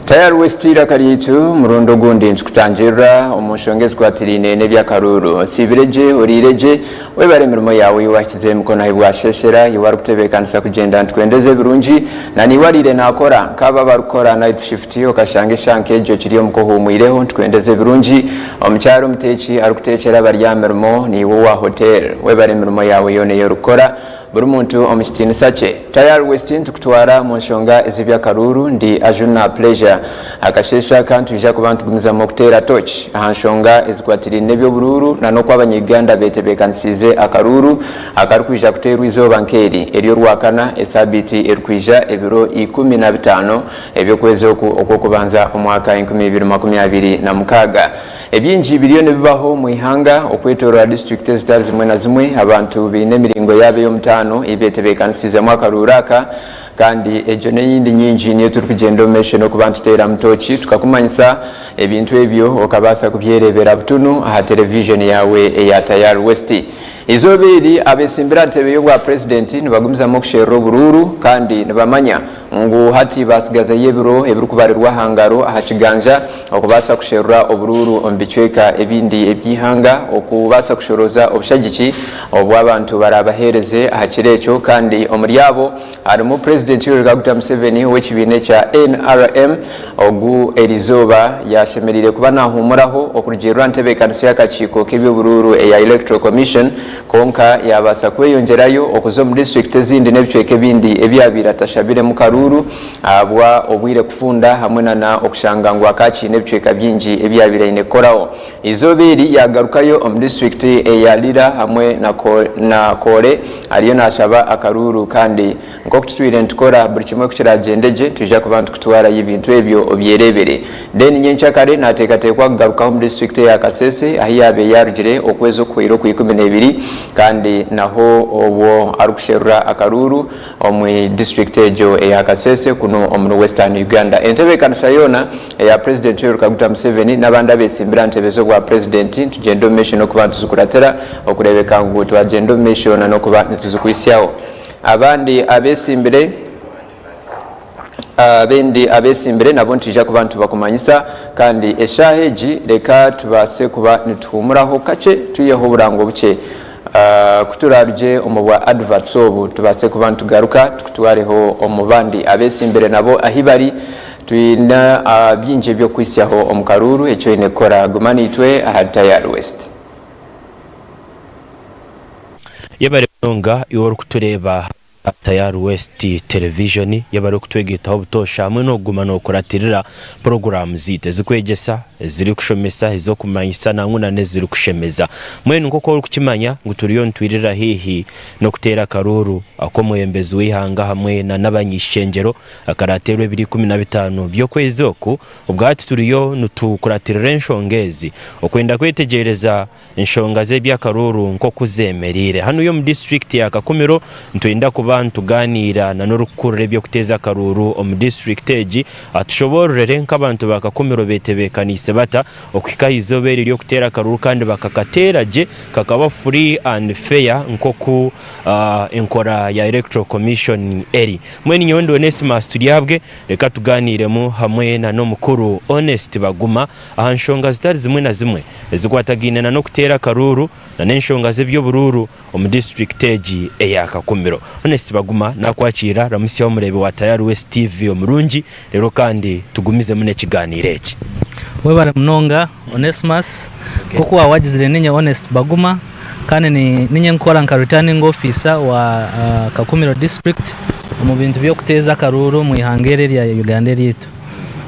Tayari West eiraka ryaitu murundi ogundi nitukutangirira omu nshonga ezikwatiraine n'eby'akaruuru. Osiibire gye, oriire gye, webare emirimo yaawe ei wahikize emikono ahi bwasheeshera, iwe arikutebeekanisa kugyenda nitukwendeza ebirungi, na naiwe ariire naakora nk'abo abarikukora night shift okashanga eshaaha nk'egyo okiri omuka ohuumwireho nitukwendeza ebirungi. Omukyara omuteeki arikuteekyera abari aha mirimo, naiwe owa hotel webare emirimo yaawe yoona ei orikukora. Buri muntu omu kitiinisa kye. Tayari West nitukutwara omu nshonga ez'eby'akaruuru. Ndi Ajuna Pleasure. Akasheeshe aka nitwija kuba nitugumizamu okuteera torch aha nshonga ezikwatiraine n'eby'oburuuru na n'oku abanya-Uganda betebeekanisiize akaruuru akarikwija kuteerwa eizooba nk'eri ery'orwakana esaabiiti erikwija ebiro 15 eby'okwezi oku okw'okubanza omwaka 2026. Ebingi biriyo nibibaho omu ihanga okwetoorora disiturikiti ezitari zimwe na zimwe. Abantu baine emiringo yaabo ey'omutaano ei betebeekanisiizemu akaruuru aka kandi egyo n'eyindi nyingi niyo turikugyenda omu maisho n'okuba nituteeramu tooki tukakumanyisa ebintu ebyo okabaasa kubyereebera butunu aha terevijoni yaawe eya Tayari West. Eizooba eri, abetsimbire aha ntebe y'obwa Purezidenti nibagumizamu okusherura oburuuru kandi nibamanya ngu hati baatsigazayo ebiro ebirikubarirwa aha ngaro aha kiganja okubaasa kusherura oburuuru omu bicweka ebindi eby'eihanga okubaasa kushorooza obushagiki obu abantu baraabaheereze aha kiro ekyo kandi omuri abo harimu Purezidenti Yoweri Kaguta Museveni ow'ekibiina ekya NRM ogu eriizooba yaashemereire kuba naahuumuraho okurugiirira aha ntebeekanisa y'akakiiko k'eby'oburuuru eya Electoral Commission Kwonka yaabaasa kweyongyerayo okuza omu disiturikiti ezindi n'ebicweka ebindi ebi yaabaire atashabiremu karuuru ahabwa obwire kufunda hamwe na na okushanga ngu akaba akiine ebicweka bingi ebi yaabaire aine kukoraho. Eizooba eri yaagarukayo omu disiturikiti eya Lira hamwe na Kole ariyo naashaba akaruuru kandi Nk'oku tutwire nitukora, buri kimwe ku kiraagyende gye, nitwija kuba nitukutwarayo ebintu ebyo obyereebere. Then nyenkyakare naateekateekwa kugarukaho omu disiturikiti eya Kasese ahu yaabaire yaarugire okwezi okuhweire Okwaikumineebiri kandi naho obwo arikusherura akaruuru omu disiturikiti egyo eya Kasese kunu omuri Western Uganda. Entebeekanisa yoona eya Purezidenti Yoweri Kaguta Museveni n'abandi abeetsimbire aha ntebe z'obwa Purezidenti nitugyenda omu maisho n'okuba nituzikuratira okureebeka ngu twagyenda omu maisho na n'okuba nituzikuhitsyaho. Abandi abetsimbire Abendi abetsimbire nabo nitwija kuba nitubakumanyisa kandi eshaaha egi reka tubaase kuba nituhuumuraho kakye twiheho oburango bukye ku turaarugye omu bwa adverts obu tubaase kuba nitugaruka tukutwareho omu bandi abetsimbire nabo ahi bari. Twine bingi eby'okuhitsyaho omu karuuru eki oine kukora guma naitwe ahari Tayari West. Yebare munonga iwe orikutureeba aha Tayari West Television, yebare okutwegaitaho obutoosha hamwe n'okuguma nokuratirira puroguraamu zaitu ezirikwegyesa, ezirikushomesa, ez'okumanyisa nangwa na n'ezirikushemeza. Mbwenu nk'oku orikukimanya ngu turiyo nitwirira haihi n'okuteera akaruuru ak'omwebembezi w'eihanga hamwe na n'abany'ishengyero akarateerwa ebiro 15 by'okwezi oku, obwahati turiyo nitukuratirira enshonga ezi okwenda kwetegyereza Enshonga z'eby'akaruuru nk'oku zemereire hanuya omu disiturikiti ya Kakumiro, nitwenda kuba nitugaaniira na n'orikukurira eby'okuteeza akaruuru omu disiturikiti egi atushoboororere nk'abantu ba Kakumiro betebeekaniise bata okuhika aha izooba eri ery'okuteera akaruuru kandi bakakateera gye kakaba free and fair nk'oku enkora ya Electoral Commission eri. Mbwenu nyowe ndi Onesmus Turyabwe, reka tugaaniiremu hamwe na n'omukuru Honest Baguma aha nshonga zitari zimwe na zimwe ezikwatagaine na n'okuteera akaruuru na n'enshonga z'eby'oburuuru omu disiturikiti egi eya Kakumiro. Honest Baguma nakwakiira Ramutsya omureebi wa Tayari West TV omurungi reero kandi tugumizemu n'ekiganiiro eki. Webare munonga Onesmus. Nk'oku waaba wagizire ninye Honest Baguma kandi ninye nkukora nka returning officer wa Kakumiro district omu bintu by'okuteeza akaruuru omu ihanga eri erya Uganda eryaitu.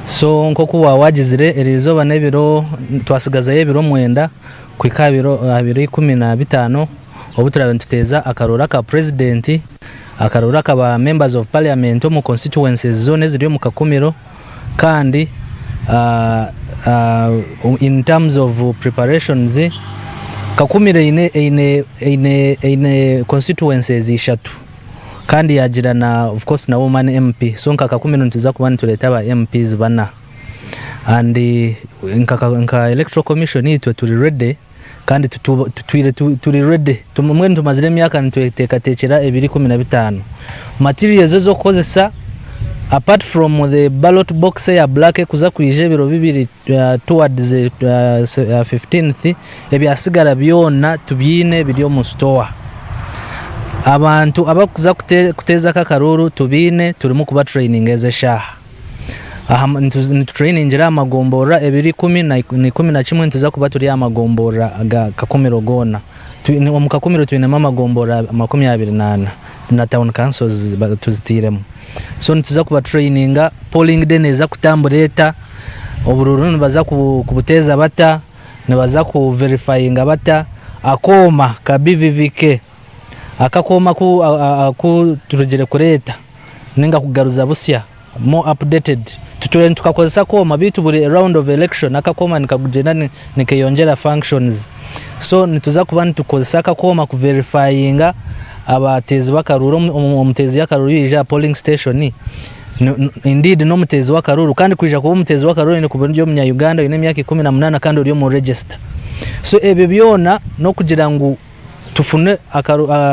So nk'oku waawagizire eriizooba n'ebiro twatsigazayo ebiro mwenda kuhika aha biro aha biro 15 obu turaabe nituteeza akarooro aka purezidenti, akarooro aka ba members of parliament omu constituencies zoona eziri omu Kakumiro kandi in terms of preparations Kakumiro eine eine eine eine constituencies ishatu. Kandi yaagira na of course na woman MP so nka Kakumiro nituza kuba nitureeta aba MPs bana and nka nka electoral commission itwe turi ready kandi tutwire turi ready mbwenu tumazire emyaka nitweteekateekyera ebiro 15. Materials ez'okukozesa. Apart from the ballot box eya black ekuza kwija ebiro bibiri towards 15th, ebyasigara byona tubyine biri omu store. Abantu abakuza kuteeza aka akaruuru tubiine turimu kuba traininga ezi eshaaha. Nitutrainingira aha magomborora ebiro ikumi na ikumi na kimwe nituza kuba turi aha magomborora ga Kakumiro goona. Omu Kakumiro twinemu amagomborora 24 na town councils tuziteiremu. So nituza kuba traininga polling day neeza kutambura eta, oburuuru nibaza kubuteeza bata, nibaza ku verifyinga bata, akooma ka BVVK aka akooma aku turugire kureeta ninga kugaruza busya more updated tutwire nitukakozesa akooma beitu buri round of election aka akooma nikagyenda nikeyongyera functions so nituza kuba nitukozesa aka akooma ku verifyinga abateezi b'akaruuru omuteezi w'akaruuru yaija aha polling station indeed n'omuteezi w'akaruuru kandi kwija kuba omuteezi w'akaruuru oine kuba ori omunya Uganda oine emyaka 18 kandi ori omu register so ebyo byona n'okugira ngu tufune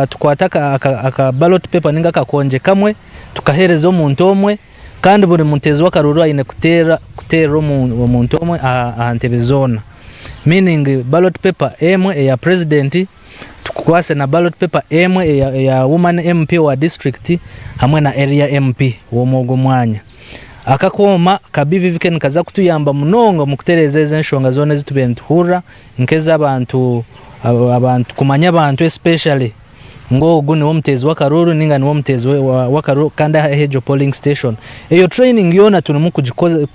tukwate aka ballot paper ninga akakongye kamwe tukaheereza omuntu omwe kandi buri muteezi w'akaruuru aine kuteera kuteerera omuntu omwe aha ntebe zoona meaning ballot paper emwe eya president tukukwase na ballot paper emwe eya woman MP owa district hamwe na area MP w'omu ogwo mwanya. Aka akooma ka BVVK nikaza kutuyamba munonga omu kutereeza ezo enshonga zoona ezi tubaire nituhurira nk'ez'abantu abantu kumanya abantu especially ngu ogu niwe omuteezi w'akaruuru ninga niwe omuteezi w'akaruuru kandi aha egyo polling station. Eyo training yoona turimu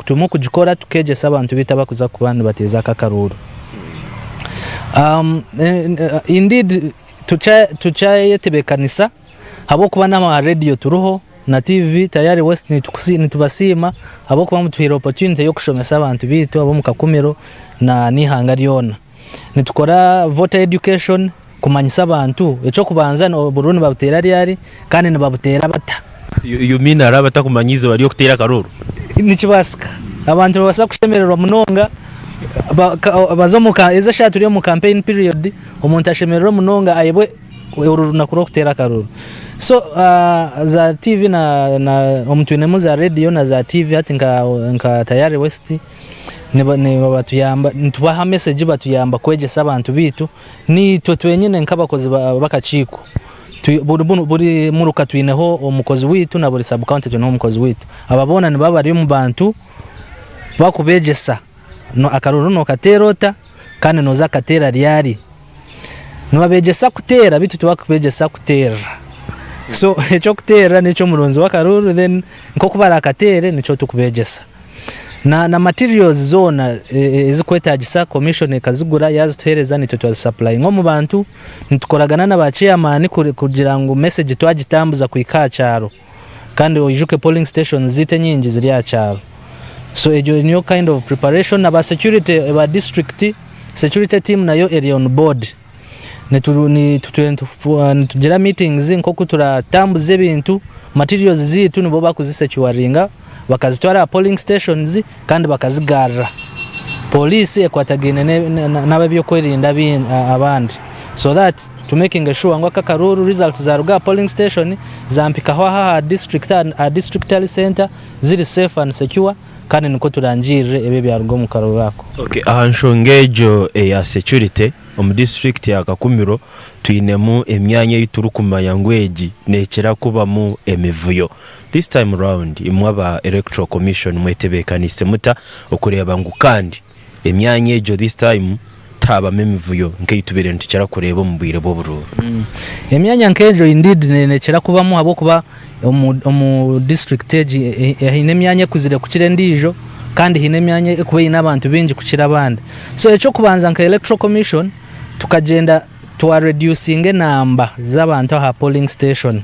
turimu kugikora tukeegyesa abantu baitu abakuza kuba nibateeza aka akaruuru. Indeed tukyayetebeekanisa ahabw'okuba n'aha rediyo turiho na TV Tayari West nitubasiima ahabw'okuba mutuhaire opportunity y'okushomesa abantu baitu ab'omu Kakumiro n'eihanga ryona. Nitukora voter education kumanyisa abantu eky'okubanza oburuuru nibabuteera ryari kandi nibabuteera bata. You mean hariho abatakumanya eizooba ry'okuteera akaruuru? Nikibaasika. Abantu nibabaasa kushemererwa munonga baze omu ezi eshaaha turi omu campaign period, omuntu ashemererwe munonga ayebwe oru runaku rw'okuteera akaruuru. So za TV na omu twinemu za rediyo na za TV hati nka Tayari West nibatuyamba nitubaha message batuyamba kwegyesa abantu baitu naitwe twenyine nk'abakozi b'akakiiko buri muruka twineho omukozi waitu na buri sub county twineho omukozi waitu. Aba boona nibaba bari omu bantu bakubeegyesa akaruuru nokateera ota kandi noza kukateera ryari. Nibabeegyesa kuteera beitu tibarikubeegyesa kuteerera. So eky'okuteerera n'eky'omurunzi w'akaruuru then nk'oku baraakateere nikyo turikubeegyesa. Na na materials zoona ezikwetaagisa commission ekazigura yaazituheereza naitwe twazisupplyinga omu bantu. Nitukoragana na ba chairman kugira ngu message twagitambuza kuhika aha kyaro. Kandi oijuke polling stations zaitu enyingi ziri aha kyaro. So egyo niyo kind of preparation na ba security ba district, security team nayo eri on board. Nitugira meetings nk'oku turatambuza ebintu, materials zaitu nibo bakuzisecuringa bakazitwara aha polling stations kandi bakazigarra. Police ekwatagaine n'ab'ebyokwerinda abandi so that to making sure ngu aka akaruuru results zaruga aha polling station zampikaho aha aha district aha district tally center ziri safe and secure kandi nikwo turangirire ebi ebyaruga omu karuuru ako. Okay, aha nshonga egyo eya security omu disiturikiti ya Kakumiro twinemu emyanya ei turikumanya ngu egi neekira kubamu emivuyo. This time round imwe aba Electoral Commission mwetebeekaniise muta okureeba ngu kandi emyanya egyo this time tihaabamu emivuyo nk'ei tubaire nitukira kureeba omu bwire bw'oburuuru? Emyanya nk'egyo indeed neekira kubamu ahabw'okuba omu disiturikiti egi haine emyanya ekuzire kukira endiijo kandi haine emyanya erikuba eine abantu baingi kukira abandi. So eky'okubanza nka Electoral Commission tukagyenda twa reducinga enamba z'abantu aha polling station.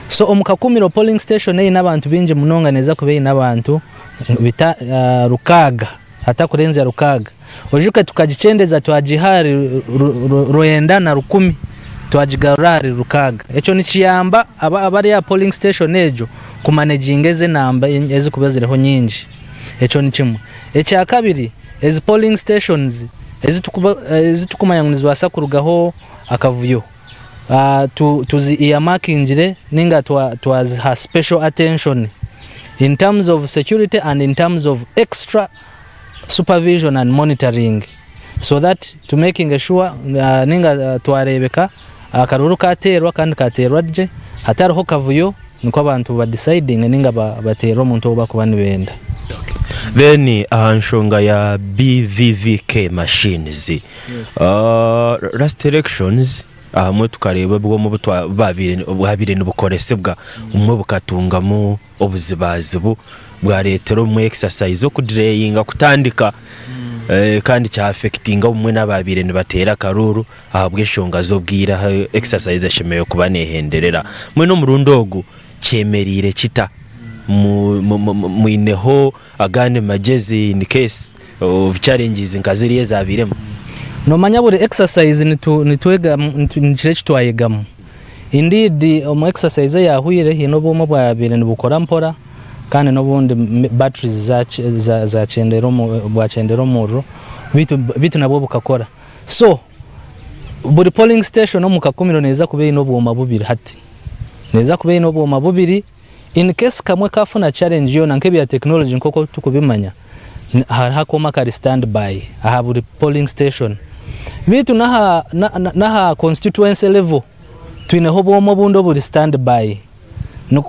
So omu Kakumiro polling station eine abantu baingi munonga neeza kuba eine abantu bita 600 hatakurenzya 600. Oijuke tukagikyendeza twagiiha ahari rwenda na 1000 twagigarura ahari 600. Ekyo nikiyamba abari aha polling station egyo kumaneginga ezi enamba ezikuba ziriho nyingi. Ekyo ni kimwe. Ekyakabiri, ezi polling stations eziturikumanya ngu nizibaasa kurugaho akavuyo, tuzi earmarkingire ninga twaziha special attention. in terms of security and in terms of extra supervision and monitoring so that to making sure ninga twareebeka akaruuru kateerwa kandi kateerwa gye hatariho kavuyo nikwo abantu ba decidinge ninga bateere omuntu ou barikuba nibenda. Then aha nshonga ya BVVK machines, last elections ahamwe tukareeba obwoma obu bwabaire nibukoresibwa obumwe bukatungamu obuzibazibu bwareetera obumwe exercise okudireyinga kutandika kandi kya affectinga obumwe n'abaabaire nibateera akaruuru ahabw'enshonga z'obwire ahu exercise eshemereire kuba neehenderera. Mbwenu omurundi ogu kyemereire kita? Mwineho agandi magyezi in case of challenges nka ziriya ezaabairemu? Noomanya buri exercise nitwegamu, nigira eki twayegamu. Indeed omu exercise eyahweire haine obwoma obwabaire nibukora mpora kandi n'obundi batteries bwakyendera omuriro beitu nabwo bukakora. So buri polling station omu Kakumiro neeza kuba eine obwoma bubiri hati. Neeza kuba eine obwoma bubiri in case kamwe kafuna challenge yoona nk'ebya technology nk'oku turikubimanya hariho akooma akari stand by aha buri polling station. Beitu n'aha n'aha constituency level twineho obwoma obundi oburi stand by.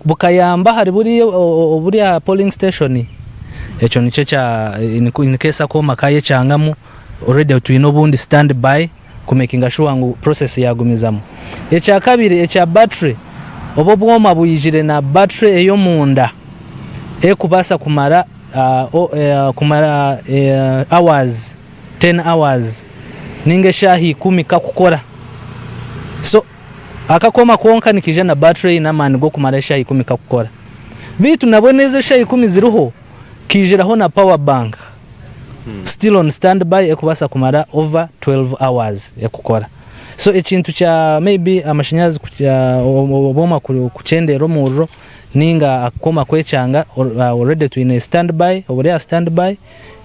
Bukayamba ahari buriya oburi aha polling station. Ekyo nikyo ekya in case akooma kayekyangamu already twine obundi stand by ku makinga sure ngu process yagumizamu. Ekyakabiri ekya battery, obu obwoma bwijire na battery ey'omunda erikubaasa kumara kumara hours, ten hours ninga eshaaha ikumi kakukora. So akakooma konka nikaija na battery eine amaani g'okumara eshaaha ikumi kakukora. Beitu nabwo n'ezo eshaaha ikumi ziriho, kaijiraho na power bank. Still on stand by ekubaasa kumara over 12 hours ekukora. So ekintu kya maybe amashanyarazi obwoma kukyendera omuriro ninga akooma kwekyanga already twine stand by oburi aha stand by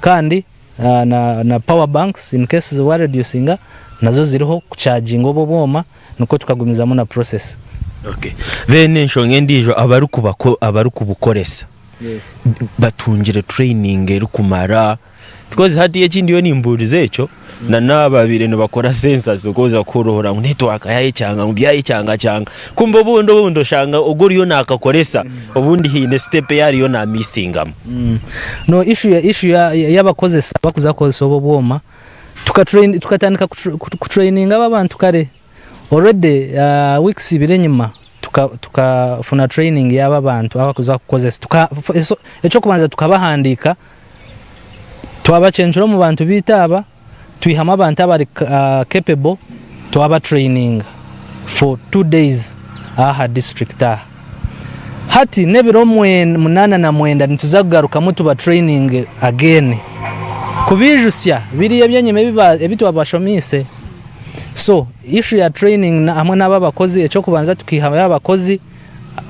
kandi na power banks in case wa reducinga nazo ziriho kucharginga obwo obwoma nikwo tukagumizamu na process. Okay. Then enshonga endiijo abarikubukoresa batungire training erikumara because hati eki ndiyo nimbuuriza ekyo na n'ababaire nibakora census okwoza kuhurira ngu network yayekyanga ngu byayekyangakyanga kumbe obundi obundi oshanga ogu oriyo nakakoresa obundi haine step ei ariyo namisingamu. No issue ya issue ya y'abakozesa abakuza kukozesa obu obwoma tuka train tukatandika kutraininga abo abantu kare. Already weeks ibiri enyima tukafuna training yaaba abantu abakuza kukozesa. Eky'okubanza tukabahandiika, twabacencura omu bantu baitu aba, twihamu abantu abari capable twaba traininga for two days aha district aha. Hati n'ebiro 89 nituza kugarukamu tuba traininge again kubiijutsya biriya eby'enyima ebi twabashomiise. So issue ya training hamwe n'aba abakozi eky'okubanza tukaihayo abakozi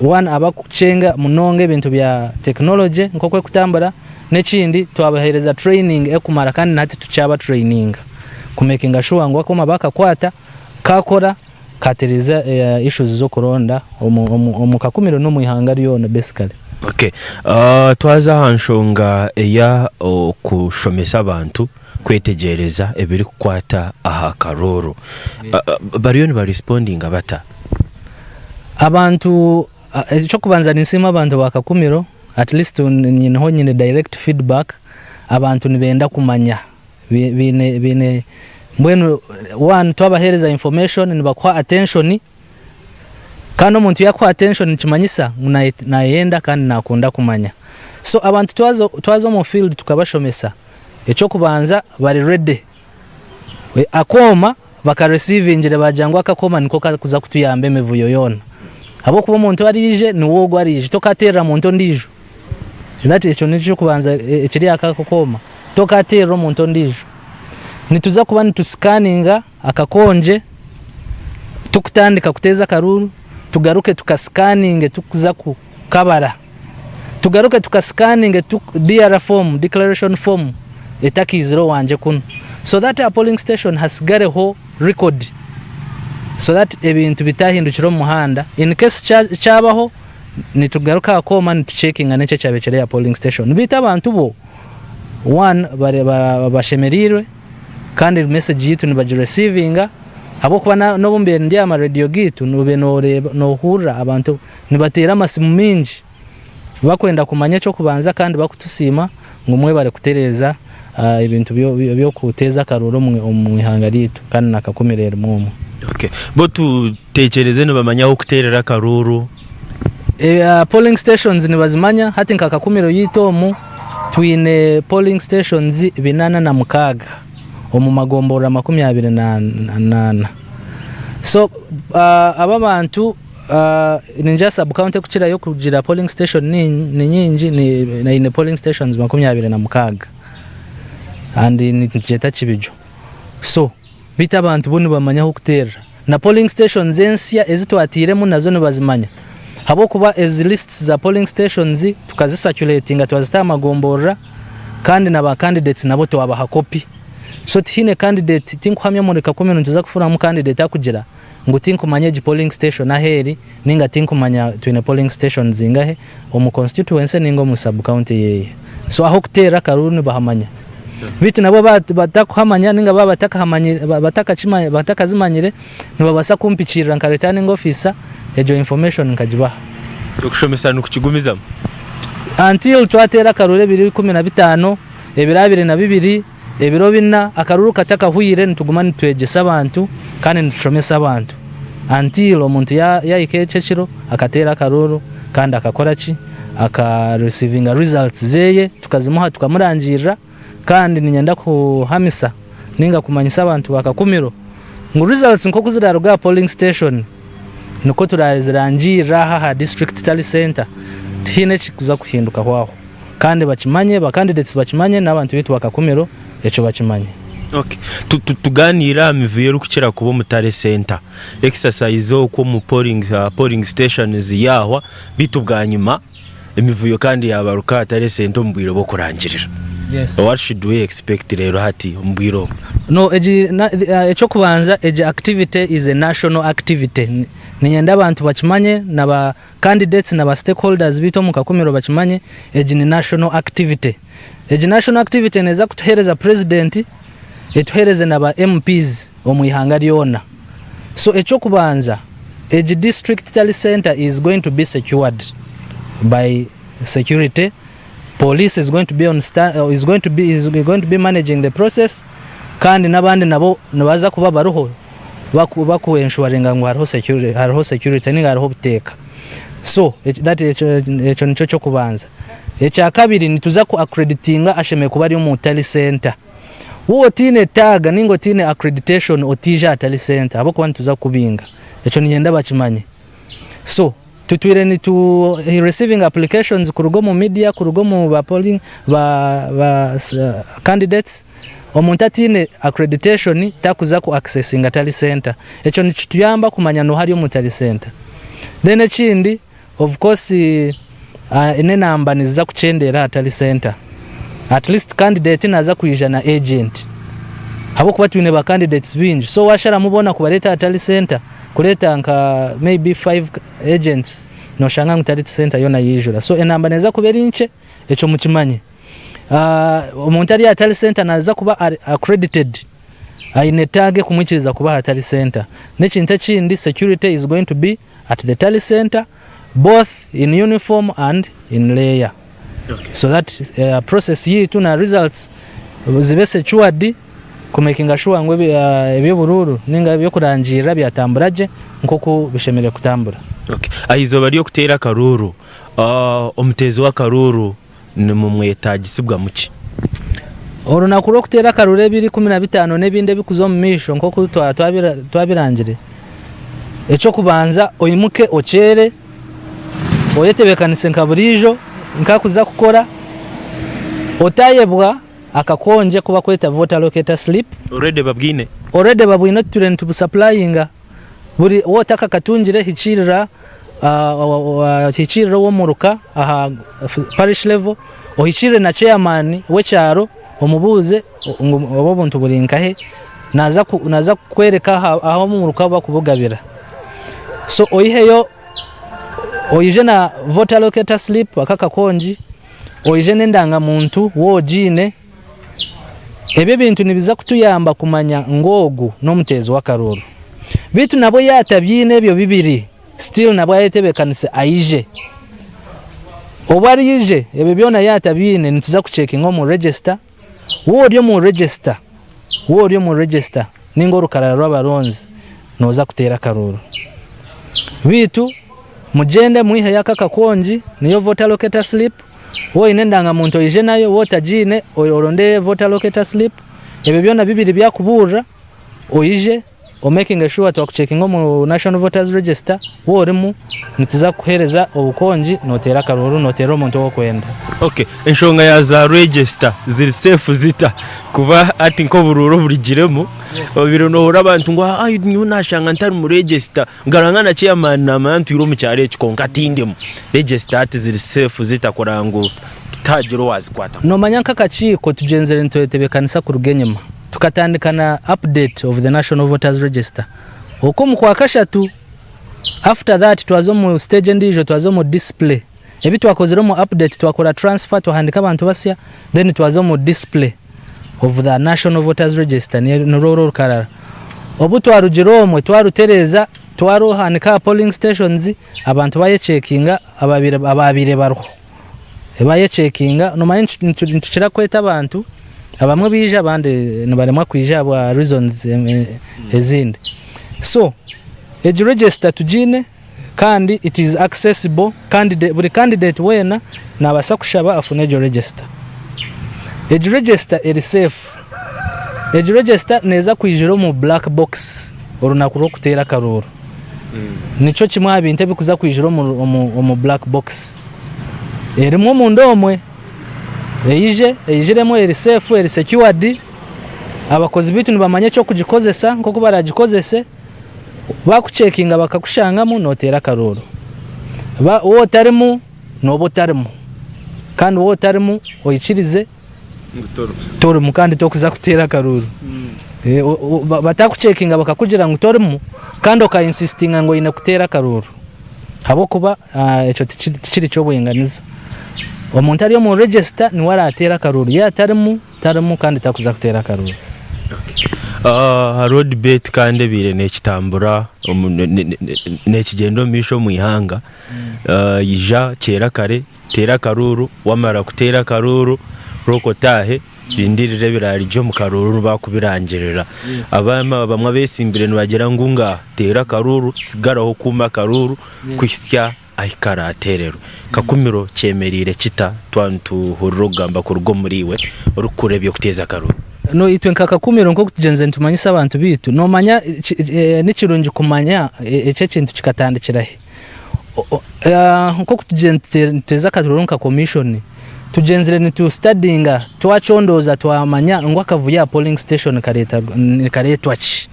one abarikukyenga munonga ebintu bya technology nk'oku erikutambura n'ekindi twabaheereza training erikumara kandi na hati tukyaba traininga ku makinga sure ngu akooma baakakwata kaakora katereeza issues z'okuronda omu Kakumiro n'omu ihanga ryona basically. Okay. Twaza aha nshonga eya okushomesa abantu kwetegyereza ebirikukwata aha karooro. Bariyo nibarespondinga bata? Abantu, eky'okubanza ninsiima abantu ba Kakumiro, at least niho nyine direct feedback, abantu nibenda kumanya. Baine, baine, mbwenu one twabaheereza information nibakuha attention, kandi omuntu yaakuha attention nikimanyisa ngu naayenda kandi naakunda kumanya. So abantu twaza, twaza omu field tukabashomesa, eky'okubanza bari ready, akooma bakaresivingire baagira ngu aka akooma niko karikuza kutuyamba emivuyo yoona. Ahabw'okuba omuntu ariije niwe ogwo ariije, tokateerera muntu ondiijo. That ekyo nikyo eky'okubanza ekiri aha ako kooma, tokateerera omuntu ondiijo. Nituza kuba nitusikaninga akakongye tukutandika kuteeza akaruuru, tugaruke tukasikaninge tukuza kukabara, tugaruke tukasikaninge DR form, declaration form etakaizire owangye kunu so that aha polling station hasigareho record so that ebintu bitahindukira omu muhanda in case kyabaho. Nitugaruka aha kooma nitucekinga n'enki ekyabaire kiri aha polling station. Beitu abantu bo one bashemereirwe kandi message yaitu nibagiresivinga ahabw'okuba n'obu mbaire ndi aha marediyo gaitu noba noreeba nohurira abantu nibateera amasimu maingi bakwenda kumanya eky'okubanza kandi bakutusiima ngu mwebare kutereeza ebintu by'okuteeza akaruuru omu ihanga ryaitu kandi na Kakumiro erimu omwo. Okay. Bo tutekyereze nibamanya ah'okuteerera akaruuru? Polling stations nibazimanya, hati nka Kakumiro yaitu omu twine polling stations binana na mukaaga omu magomborora 24. So aba abantu Ningira sub county ekukirayo kugira polling station ni nyingi eine polling stations 26 and nitugyeta Kibijo so beitu abantu bo nibamanya ah'okuteerera na polling stations ensya ezi twatairemu nazo nibazimanya ahabw'okuba ezi lists za polling stations tukazi circulatinga twazita aha magomborora kandi na ba candidates nabo twabaha copy so tihaine candidate tinkuhamya omuri Kakumiro nituza kufuramu candidate akugira ngu tinkumanya egi polling station ahu eri ninga tinkumanya twine polling station zingahe omu constituency ninga omu sub county yeye. So ah'okuteerera akaruuru nibahamanya. Beitu nabwo batakuhamanya ninga baaba batakazimanyire nibabaasa kumpikiirira nka returning officer egyo information nkagibaha. Okushomesa nikukigumizamu? Until twateera akaruuru ebiro 15, ebiro 22. Ebiro bina akaruru katakahwire nituguma nitwegyesa abantu kandi nitushomesa abantu until omuntu yahika ekyo ekiro akateera akaruru kandi akakora ki? Aka receivinga results zeye tukazimuha tukamurangirira kandi niinyenda kuhamisa ninga kumanyisa abantu ba Kakumiro ngu results nkoku ziraruga aha polling station nikwo turazirangirira aha aha district tally center tihaine ekikuza kuhindukaho aho. Kandi bakimanye, ba candidates bakimanye n'abantu baitu ba Kakumiro ekyo bakimanye. Okay. Tu, tu, tugaaniire aha mivuyo erikukira kuba omu tally centre. Exercise okwo omu polling, uh, polling stations yaahwa, beitu bwanyima emivuyo kandi yaabaruka aha tally centre omu bwire bw'okurangirira. Yes. What should we expect reero hati omu bwire obu? No, egi, na, uh, eky'okubanza egi activity is a national activity. Niinyenda abantu bakimanye na ba Candidates na ba stakeholders beitu omu Kakumiro bakimanye egi ni national activity. Egi national activity neeza kutuheereza president etuheereze na ba MPs omu ihanga ryoona. So ekyokubanza egi district tally center is going to be secured by security, police is going to be on is going to be is going to be managing the process kandi n'abandi nabo nibaza kuba bariho baku baku enshuwaringa ngu hariho security hariho security ninga hariho obuteeka so that ekyo ekyo nikyo ky'okubanza. Ekyakabiri nituza ku accreditinga ashemereire kuba ari omu tally center. Waaba otaine tag ninga otaine accreditation otaija aha tally center ahabw'okuba nituza kukubinga. Ekyo niinyenda bakimanye. So tutwire nitu receiving applications kuruga omu media, kuruga omu ba polling ba ba candidates, omuntu ataine accreditation takuza ku accessinga tally center. Ekyo nikituyamba kumanya noha ari omu tally center. Then ekindi of course n'enamba niziza kukyendeera aha tally center. At least candidate naza kwija na agent ahabw'okuba twine ba candidates baingi so washaramu boona kubareeta aha tally center, Kureeta nka maybe five agents noshanga ngu tally center yoona yaijura so enamba neeza kuba eri nkye ekyo mukimanye. Omuntu ari aha tally center naaza kuba ari accredited aine tag ekumwikiriza kuba aha tally center. N'ekintu ekindi security is going to be at the tally center both in uniform and in layer so that process yaitu na results zibe secured. Ku makinga shuwa ngu eby'oburuuru ninga eby'okurangirira byatambura gye nk'oku bishemereire kutambura. Okay. Aha izooba ry'okuteera akaruuru, omuteezi w'akaruuru nimumwetaagisibwamu ki? Orunaku rw'okuteera akaruuru ebiro 15 n'ebindi ebirikuza omu maisho nk'oku twabirangire, eky'okubanza oimuke okyere, oyetebeekanise nka buriijo nk'akuza kukora, otayebwa Akakonje ku bakweta voter locator slip. Already babwine? Already babwine tutwire nitubusapurayinga. Buri waaba otakakatungire hikiirira hikiirira ow'omuruka aha parish level, ohikiirire na chairman w'ekyaro omubuuze ngu obu obuntu buri nkahe, naaza naaza kukworeka ahu omuruka bakubugabira. So oiheyo. Oije na voter locator slip aka akakongi, oije n'endangamuntu waaba ogiine. Ebyo ebintu nibiza kutuyamba kumanya ngu ogu n'omuteezi w'akaruuru. Beitu nabwo yaaba atabiine ebyo bibiri, still nabwo ayetebeekanise aije. Obu araije, ebyo byona yaaba atabiine nituza kucekinga omu register, waaba ori omu register, waaba ori omu register ninga orukarara rw'abaronzi, nooza kuteera akaruuru. Beitu mugyende mwiheyo aka akakongi niyo voter locator slip, Waaba oine endangamuntu oije nayo, waaba otagiine oronde voter locator slip, ebyo byona bibiri byakubuurira oije omekinge shuwa twakucekinga omu National Voters Register waaba orimu nituza kukuheereza obukongi nooteera akaruuru nooteera omuntu ou orikwenda. Ok, enshonga ya za register ziri safe zita? Kuba hati nk'oburuuru oburugiremu obaire noohurira abantu ngu nyowe nashanga ntari mu register. Nkaranga na chairman namanya ntwire omu kyaro eki kwonka tindimu. Register hati ziri safe zita kureba ngu tihagira owazikwataho? Nomanya nk'akakiiko tugyenzire nitwetebekanisa kuruga enyima. Tukatandika na update of the National Voters Register okwo omu kwakashatu. After that twaza omu stage endiijo twaza omu display. Ebi twakozire omu update twakora transfer twahandika abantu basya then twaza omu display of the National Voters Register nirwo oru orukarara. Obu twarugire omwe twarutereeza twaruhanika aha polling stations abantu bayecekinga abaabaire bariho bayecekinga nomanya nitukira kweta abantu abamwe baija abandi nibaremwa kwija ahabwa reasons ezindi. So egi register tugiine. Kandi it is accessible, candidate, buri candidate weena nabaasa kushaba afune egyo register. Egi register eri safe. Egi register neeza kwijira omu black box orunaku rw'okuteera akaruuru. Nikyo kimwe aha bintu ebikuza kwijira omu, omu, omu black box. Erimu omunda omwe, eije, eijiremu eri safe, eri secured, abakozi baitu nibamanya eky'okugikozesa nk'oku baragikozese. Baakucekinga bakakushangamu nooteera akaruuru. Waaba otarimu nooba otarimu kandi waaba otarimu oikirize torimu kandi torikuza kuteera akaruuru. Batakucekinga bakakugira ngu torimu kandi oka insisitinga ngu oine kuteera akaruuru ahabw'okuba ekyo tikiri ky'obwinganiza. Omuntu ari omu register niwe araateere akaruuru, yaaba atarimu Tarimu kandi takuza kuteera akaruuru. Hariho debate kandi ebaire nekitambura nekigyenda omu maisho omu ihanga, ija kyeera kare teera akaruuru wamara kuteera akaruuru rooka otaahe rindirira ebirarugye omu karuuru nibakubirangirira. Abamwe abetsimbire nibagira ngu ngaaha teera akaruuru tsigaraho okuume akaruuru kuhitsya ahi karaateererwe. Kakumiro kyemereire kita twaba nituhurira okugamba kuruga omuriiwe orikukurira eby'okuteeza akaruuru? No itwe nka Kakumiro nk'oku tugyenzire nitumanyisa abantu baitu, noomanya ni kirungi kumanya eki ekintu kikatandikira hi. Nk'oku tugyenzire nituteeza akaruuru nka commission, tugyenzire nitu studyinga twacondooza twamanya ngu akavuyo aha polling station nikareetwa ki.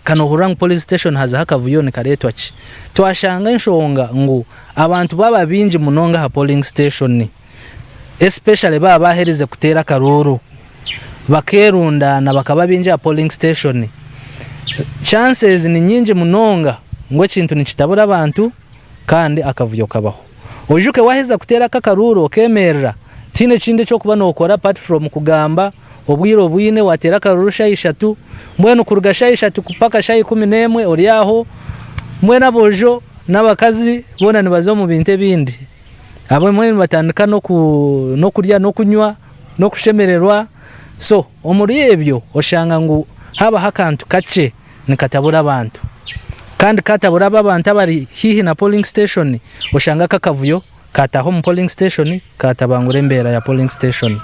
Ka noohurira ngu polling station hazaho akavuyo nikareetwa ki? Twashanga enshonga ngu abantu baaba baingi munonga aha polling station especially baaba baaherize kuteera akaruuru bakeerundaana bakaba baingi aha polling station, chances ni nyingi munonga ngu ekintu nikitabura abantu kandi akavuyo kabaho. Oijuke waaheza kuteera aka akaruuru okeemerera, tihaine ekindi eki orikuba nookora apart from kugamba obwire obwine waateera akaruuru shaaha ishatu, mbwenu kuruga shaaha ishatu mpaka shaaha 11 ori aho, mbwenu aboojo n'abakazi boona nibaza omu bintu ebindi. Abamwe nibatandika n'okurya n'okunywa n'okushemererwa, so omuri ebyo oshanga ngu haabaho akantu kakye nikatabura abantu kandi katabura abo abantu abari haihi na polling station oshanga ako akavuyo kataaha omu polling station katabangura embeera ya polling station.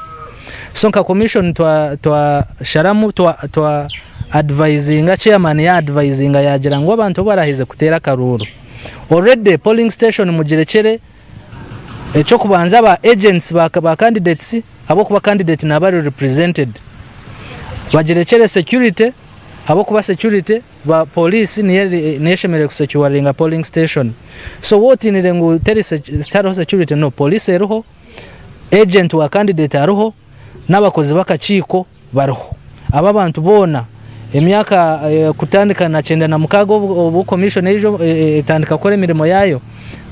So nka commission twa twasharamu twa twa advisinga chairman ya advisinga yagira ngu abantu obu baraheze kuteera akaruuru already polling station mugirekyere ekyokubanza ba agents ba ba candidates ahabw'okuba candidate naaba ari represented bagirekyere security ahabw'okuba security ba police niyo niyo eshemereire ku securinga polling station so waaba otiinire ngu teri tihariho security no police eriho, agent wa candidate ariho, n'abakozi b'akakiiko bariho. Abo abantu boona Emyaka kutandika na 96 obu commission eija etandika kukora emirimo yaayo,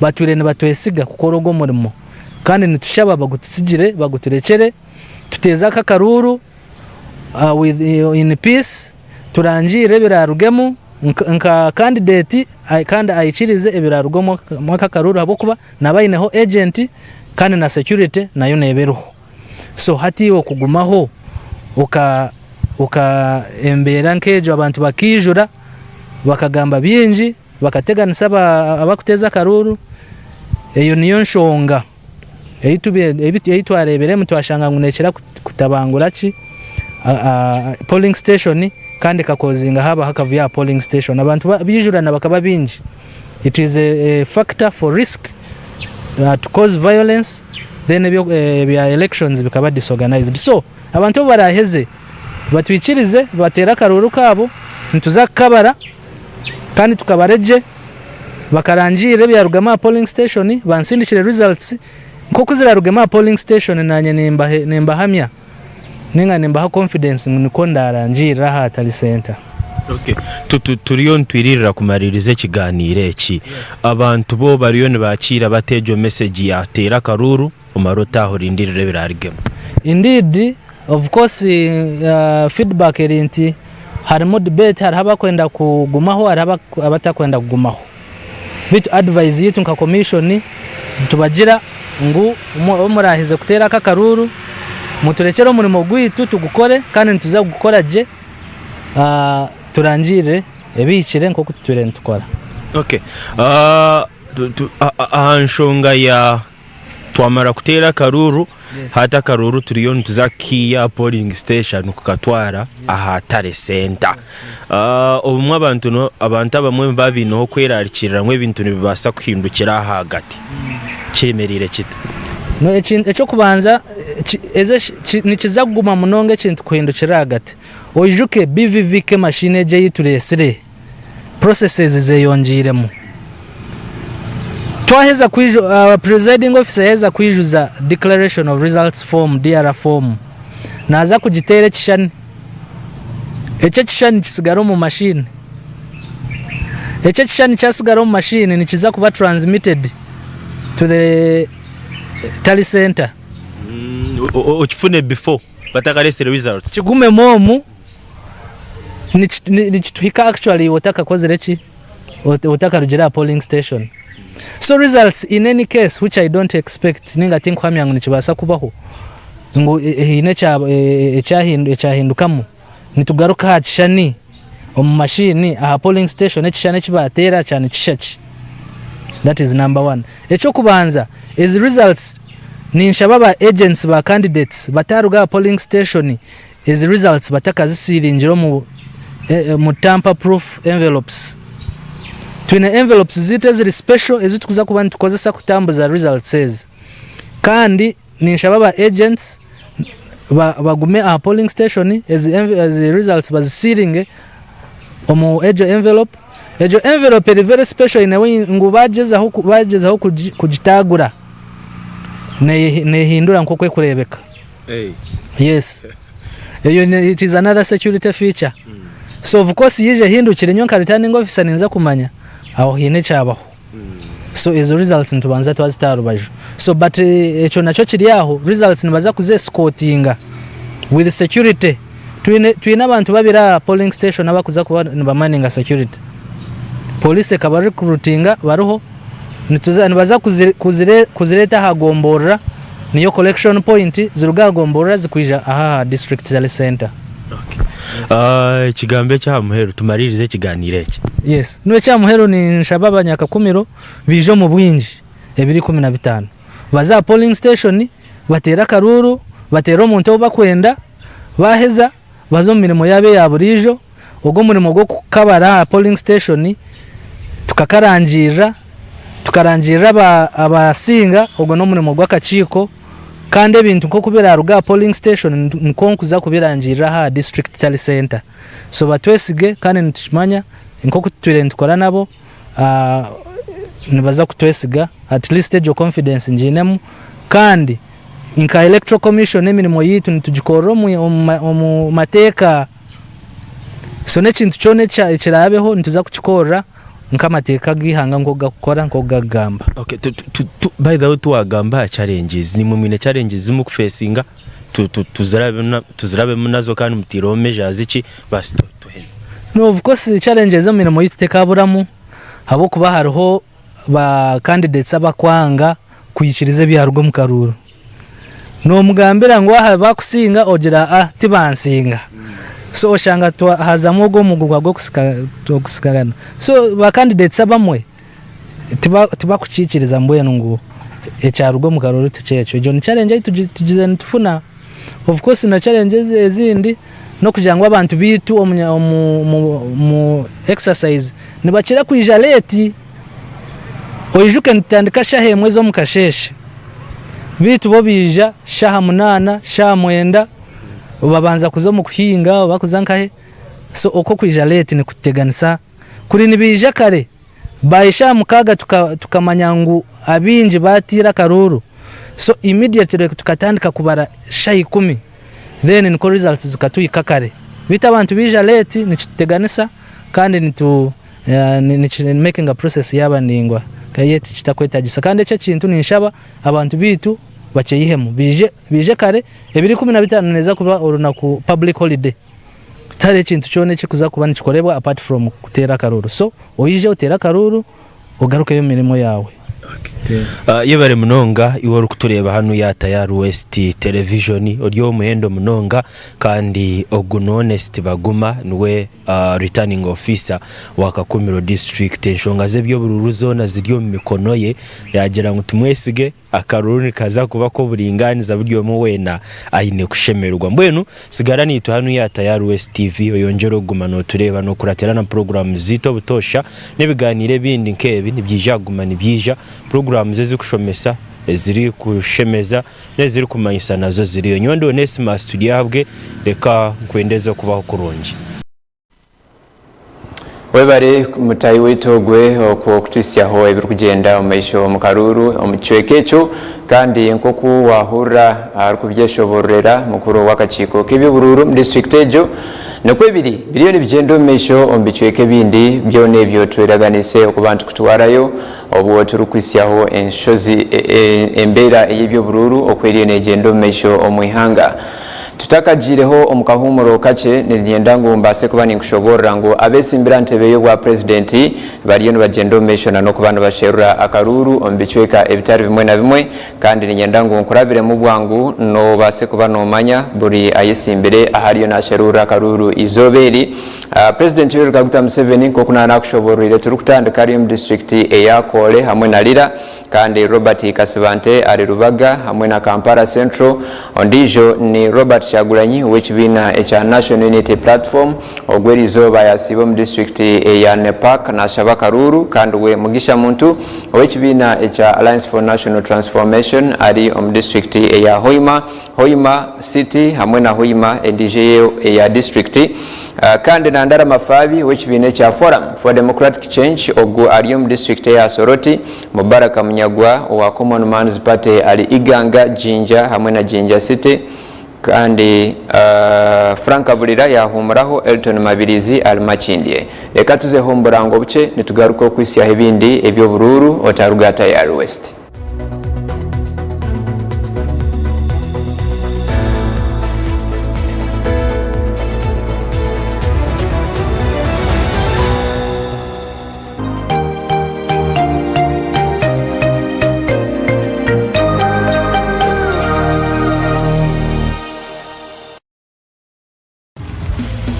batwire nibatwesiga kukora ogwo omurimo kandi nitushaba bagututsigire baguturekyere tuteeze aka akaruuru with in peace turangirire ebirarugemu nka candidate kandi aikirize ebiraruga omu aka akaruuru ahabw'okuba naaba aineho agent kandi na security nayo neeba eriho. So hati iwe okugumaho oka oka embeera nk'egyo abantu bakaijura bakagamba bingi bakateganisa abakuteeza akaruuru, eyo niyo nshonga ei twareebiremu twashanga ngu neekira kutabangura ki polling station kandi ekakozinga haabaho akavuyo aha polling station. Abantu baijurana bakaba baingi. It is a factor for risk to cause violence then ebya elections bikaba disorganized. So abantu obu baraaheze batwikirize bateere akaruuru kaabo, nituza kukabara kandi tukabare gye bakarangirira ebyarugamu aha polling station bansindikire results nk'oku zirarugemu aha polling station naanye nimbahamya ninga nimbaha confidence ngu nikwo ndarangirira aha tally centre. Okay. Turiyo nitwiririra kumaririza ekiganiiro eki. Abantu bo bariyo nibakiira bata egyo message ya teera akaruuru omare otaahe orindirire ebirarugemu? Indeed, of course feedback eri nti harimu debate hariho abakwenda kugumaho hariho abatakwenda kugumaho. Beitu advise yaitu nka commission nitubagira ngu obu muraheze kuteera aka akaruuru muturekyere omurimo gwaitu tugukore kandi nituza kugukora gye turangirire ebihikire nk'oku tutwire nitukora. Okay. Aha nshonga ya Twamara kuteera akaruuru, hati akaruuru turiyo nituza kukiiha aha polling station kukatwara aha tally centre. Obumwe abantu abantu abamwe nibaba baineho okwerarikirira ngu ebintu nibibaasa kuhindukira aha ahagati. Kyemereire kita? Eky'okubanza nikiza kuguma munonga ekintu kuhindukira ahagati. Oijuke BVVK machine egi ei tureetsire. Processes zeyongyeiremu. Twaheza kwiju, uh, presiding officer yaheza kwijuza declaration of results form, DR form, naza kugiteera ekishushani. Ekyo ekishushani kisigara omu machine. Ekyo ekishushani kyasigara omu machine nikiza kuba transmitted to the tally center. Okifune before batakaresire results. Kigumemu omu. Nikituhika actually iwe otakakozire ki? Otakarugire aha polling station. So results in any case which I don't expect ninga tinkuhamya ngu nikibaasa kubaho ngu haine ekyahindukamu, nitugaruka aha kishushani omu machine aha polling station ekishushani eki baateera kya nikishusha ki? That is number one. Eky'okubanza ezi results ninshaba ba agents ba candidates bataaruga aha polling station Ezi results batakazisiiringire omu omu tamper proof envelopes. Twine envelopes zaitu eziri special ezi turikuza kuba nitukozesa kutambuza results ezi. Kandi ninshaba ba agents ba bagume aha polling station ezi ezi results bazisiiringe omu egyo envelope. Egyo envelope eri very special in a way ngu bagyezaho bagyezaho kugitaagura nehindura nk'oku erikureebeka. Yes. Eyo ni- it is another security feature. So of course yija ehindukire nyowe nka returning officer ninza kumanya aho haine ekyabaho. So ezo results nitubanza twazita aha rubaju. So but eh, ekyo nakyo kiri aho results nibaza kuzi escortinga with security. Twine twine abantu babiri aha polling station abakuza kuba nibamaninga security. Police ekaba recruitinga bariho nituza nibaza kuzi kuzire kuzireeta aha gomborora niyo collection point ziruga aha gomborora zikwija aha aha district tally center. Ah, ekigambo eky'aha muheru tumariirize ekiganiiro eki. Yes, niwe eky'aha muheru ninshaba abanyakakumiro baije omu bwingi ebiro 15 baze aha polling station bateere akaruuru bateere omuntu ou bakwenda baaheza baze omu mirimo yaabo eya buriijo. Ogu omurimo gw'okukabara aha polling station tukakarangirira, tukarangirira abasinga, ogwo n'omurimo gw'akakiiko kandi ebintu nk'oku biraruga aha polling station nikwo nkuza kubirangirira aha district tally centre. So batwesige kandi nitukimanya nk'oku tutwire nitukora nabo nibaza kutwesiga at least egyo confidence ngiinemu kandi nka electoral commission emirimo yaitu nitugikorera omu mateeka. So n'ekintu kyona ekiraabeho nituza kukikorera nk'amateeka g'eihanga nk'oku garikukora, nk'oku garikugamba. Okay, tu, tu, tu, by the way twagamba aha challenges, nimwe mwine challenges zi mukufesinga tu, tu, tuzirabe, tuzirabemu nazo kandi muteireho measures ki basi tu, tuheze. No, of course challenges omu mirimo yaitu tekaburamu ahabw'okuba hariho ba candidates abakwanga kwikiriza ebyaruga omu karuuru. Nomugambira ngu aha bakusinga ogira ah tibansinga. So oshanga hazamu ogwo omuguha gw'okusikagana. So ba candidates abamwe tibakukikiriza mbwenu ngu ekyaruga omu karuuru tikyekyo. Egyo ni challenge ei tugizire nitufuna. Of course na challenge ezindi n'okugira ngu abantu baitu omu exercise nibakira kwija late. Oijuke nitutandika shaaha emwe z'omu kasheeshe, beitu bo baija shaaha munaana, shaaha mwenda, babanza kuza omu kuhinga oba kuza nkahe, so okwo kwija late nikututeganisa. Kuri nibaija kare, by shaaha mukaaga tukamanya ngu abaingi baatiire akaruuru, so immediately tukatandika kubara shaaha ikumi, then nikwo results zikatuhika kare. Beitu abantu baija late nikituteganisa kandi nitu Ni-makinga process yaaba ndaingwa yet kitakwetagisa. Kandi eki ekintu ninshaba abantu baitu bakyeyihemu baije baije kare, ebiro 15 neeza kuba orunaku public holiday tihariho ekintu kyona ekirikuza kuba nikikorebwa apart from kuteera akaruuru. So oije oteere akaruuru ogarukeyo omu mirimo yaawe. Yebare munonga iwe orikutureeba hanu ya Tayari West Television ori ow'omuhendo munonga kandi ogu ni Honest Baguma niwe Returning Officer wa Kakumiro District. Enshonga z'eby'oburuuru zoona ziri omu mikono ye. Yaagira ngu tumwesige, akaruuru nikaza kuba ak'oburingaaniza buri omwe weena aine kushemererwa. Mbwenu tsigara naitwe hanu aha Tayari West TV oyongyere okuguma nootureeba nookuratira na puroguraamu zaitu obutoosha n'ebigaaniiro ebindi nk'ebi nibyija kuguma nibyija. Puroguraamu ezirikushomesa, ezirikushemeza n'ezirikumanyisa nazo ziriyo. Nyowe ndi Onesmus Turyahabwe, reka nkwendeze okubaho kurungi. Webare mutahi waitu ogwe okwo kutuhitsyaho ebirikugyenda omu maisho omu karuuru omu kicweka ekyo kandi nk'oku wahurira arikubyeshobororera mukuru w'akakiiko k'eby'oburuuru omu disiturikiti egyo nikwo biri biriyo nibigyenda omu maisho omu bicweka ebindi byona ebyo tweraganise okuba nitukutwarayo Obwo turikuhitsyaho enshozi embeera ey'eby'oburuuru oku eriyo neegyenda omu maisho omu ihanga. Tutakagiireho omu kahuumuro kakye, niinyenda ngu mbaase kuba ninkushoboorora ngu abeesimbire aha ntebe y'obwa Purezidenti bariyo nibagyenda omu maisho na n'okuba nibasherura akaruuru omu bicweka ebitari bimwe na bimwe kandi niinyenda ngu nkurabiremu bwangu noobaase kuba noomanya buri ayesimbire ahu ariyo naasherurira akaruuru eizooba eri. Purezidenti Yoweri Kaguta Museveni nk'oku naanakushobooroire turikutandika ari omu disiturikiti eya Kole hamwe na Lira kandi Robert Kasibante ari Rubaga hamwe na Kampala Central. Ondiijo ni Robert Kyagulanyi ow'ekibiina ekya National Unity Platform ogu eriizooba yasiiba omu disiturikiti eya Nepak nashaba akaruuru kandi we Mugisha Muntu ow'ekibiina ekya Alliance for National Transformation ari omu disiturikiti eya Hoima Hoima City hamwe na Hoima endiijo eya disiturikiti kandi na Ndara Mafabi ow'ekibiina ekya Forum for Democratic Change ogu ari omu disiturikiti eya Soroti, Mubaraka Munyagwa owa Common Man's Party ari Iganga, Jinja hamwe na Jinja City kandi Frank Bulira yahuumuraho Elton Mabirizi ari Makindye. Reka tuzeho omu burango bukye nitugaruka okuhitsyaho ebindi eby'oburuuru otaruga Tayari West.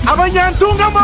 Abanyantungamo!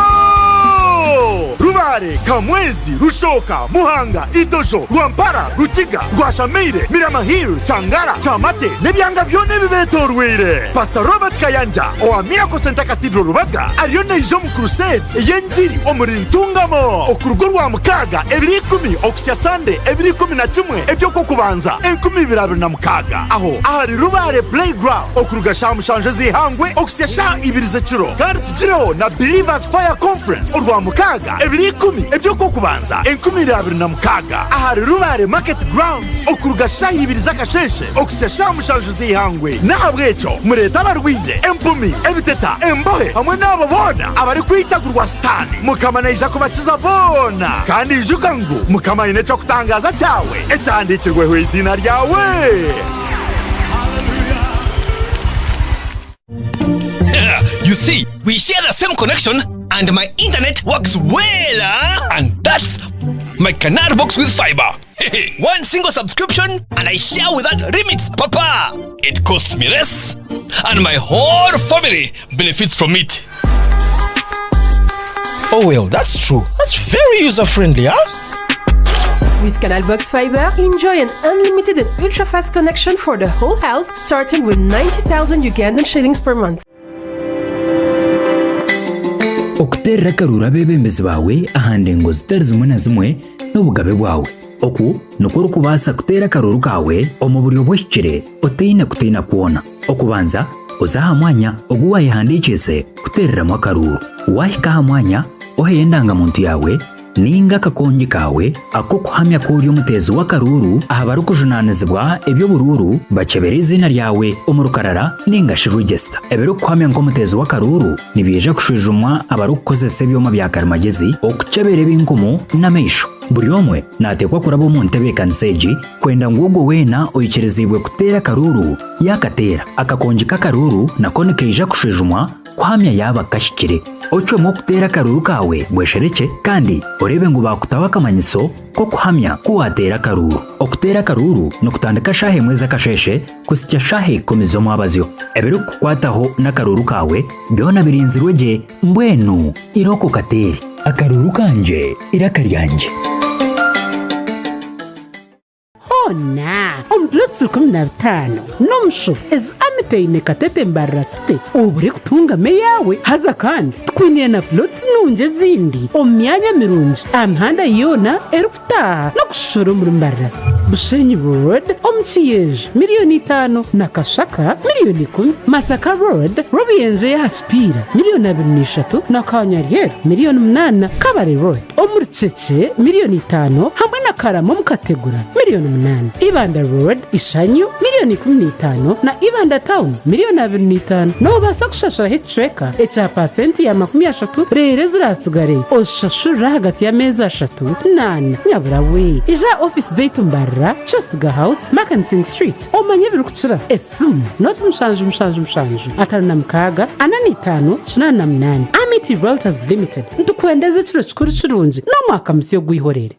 Rubare, Kamwezi, Rushoka, Muhanga, Itojo, Rwampara, Rukiga, Rwashameire, Mirama Hill, Kyangara, Kyamate n'ebyanga byona ebibeetoorweire. Pastor Robert Kayanja owa Miracle Centre Cathedral Rubaga ariyo naija omu crusade ey'engiri omuri Ntungamo okuruga Orwamukaaga ebiro ikumi okuhitsya Sunday ebiro 11 eby'Okwokubanza 2026 aho ahari Rubare Playground. Okuruga shaaha mushanju ez'eihangwe okuhitsya shaaha ibiri z'ekiro. Kandi tugireho na Believers Fire Conference Orwamukaaga ebiro ikumi. 10 eby'Okwokubanza 2026 ahari Rubare Market Grounds okuruga shaaha ibiri z'akasheeshe okuhitsya shaaha mushanju z'eihangwe. N'ahabw'ekyo mureete abarwaire, empumi, ebiteta, embohe hamwe n'abo boona abarikwitagurwa Sitaane. Mukama naija kubakiza boona. Kandi ijuka ngu Mukama aine eky'okutangaaza kyawe ekyahandiikirweho eiziina ryawe. You see, we share the same connection and my internet works well. Huh? And that's my Canal Box with fiber. One single subscription and I share without limits, Papa. It costs me less and my whole family benefits from it. Oh well, that's true. That's very user friendly, huh? With CanalBox Fiber, enjoy an unlimited and ultra-fast connection for the whole house, starting with 90,000 Ugandan shillings per month. Okuteerera akaruuru abeebembezi baawe aha ndengo zitari zimwe na zimwe n'obugabe bwawe. Oku nikwo orikubaasa kuteera akaruuru kaawe omu buryo buhikire otaine kutiina kwona. Okubanza, oze aha mwanya ogu waayehandiikiise kuteereramu akaruuru. Waahika aha mwanya, oheyo endangamuntu yaawe nainga akakongi kaawe ak'okuhamya ku ori omuteezi w'akaruuru aha barikujunaanizibwa eby'oburuuru bakyebere eiziina ryawe omu rukarara nainga shi register. Ebirikukuhamya nk'omuteezi w'akaruuru nibiija kushwijumwa abarikukozesa ebyoma bya karimagyezi okukyebera ebinkumu n'amaisho. Buri omwe naateekwa kuraba omu ntebeekanisa egi kwenda ngu ogwo weena oikiriziibwe kuteera akaruuru yaakateera. Akakongi k'akaruuru nako nikaija kushwijumwa kuhamya yaaba kahikire. Ocwemu okuteera akaruuru kaawe bwesherekye kandi oreebe ngu baakutaho akamanyiso k'okuhamya ku waateera akaruuru. Okuteera akaruuru nikutandika shaaha emwe z'akasheeshe kuhitsya shaaha ikumi z'omwabazyo. Ebirikukukwataho n'akaruuru kaawe byona birinzirwe gye. Mbwenu irooko okateere. Akaruuru kangye, eiraka ryangye. Hoona omu plots 15 n'omusho ezi Amity Katete Mbarara City obure kutungamu eyaawe. Haza kandi tukwiniire na plots nungi ezindi omu myanya mirungi aha mihanda yoona erikutaaha n'okushoshora omuri Mbarara City. Bushenyi Road omu Kiyenje miriyoni itaano na Kashaka miriyoni ikumi, Masaka Road Rwabuyenje ey'aha Kipiira miriyoni abiri na ishatu na Kanyaryeru miriyoni munaana, Kabale Road Omuri Kyekye, miriyoni itaano hamwe na Karama omu Kategura, miriyoni munaana. Ibanda Road, Ishanyu, miriyoni ikumi na itaano na Ibanda Town, miriyoni abiri na itaano. Noobaasa kushashuraho ekicweka ekya paasenti ya 30 reero eziraatsigare ozishashurire ahagati y'ameezi ashatu n'ana. Nyabura we, ija aha ofiisi zaitu Mbarara, Kyosiga House, Mackenzie Street. Omanye ebirikukira. Esimu, nooti mushanju mushanju mushanju, 56, 45, 88. Amity Realtors Limited, nitukwendeza ekiro kikuru kirungi n'omwaka musya ogw'eihorere.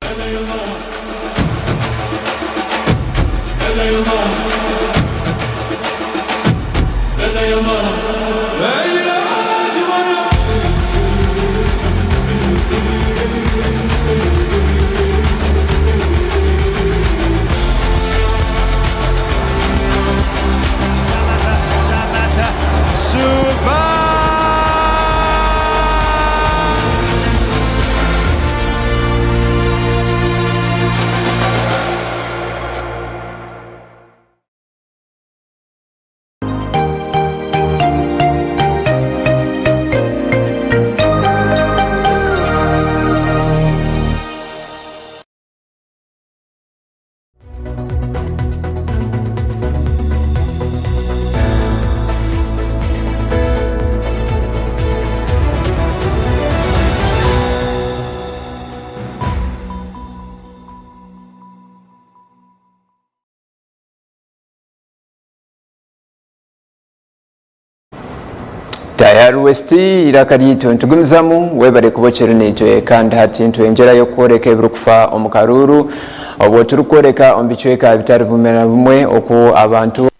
Tayari West eiraka ryaitu nitugumizamu webare kuba okiri naitwe kandi hati nitweyongyerayo kworeka ebirikufa omu karuuru obwo turikworeka omu bicweka bitari bimwe na bimwe oku abantu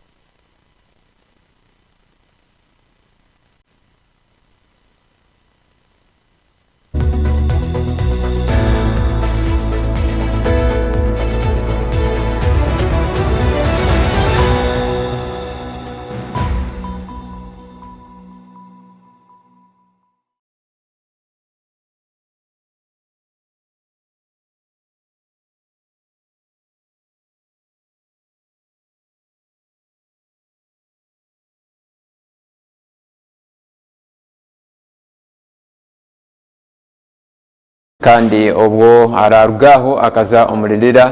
Kandi obwo araaruga aho akaza omuri Lira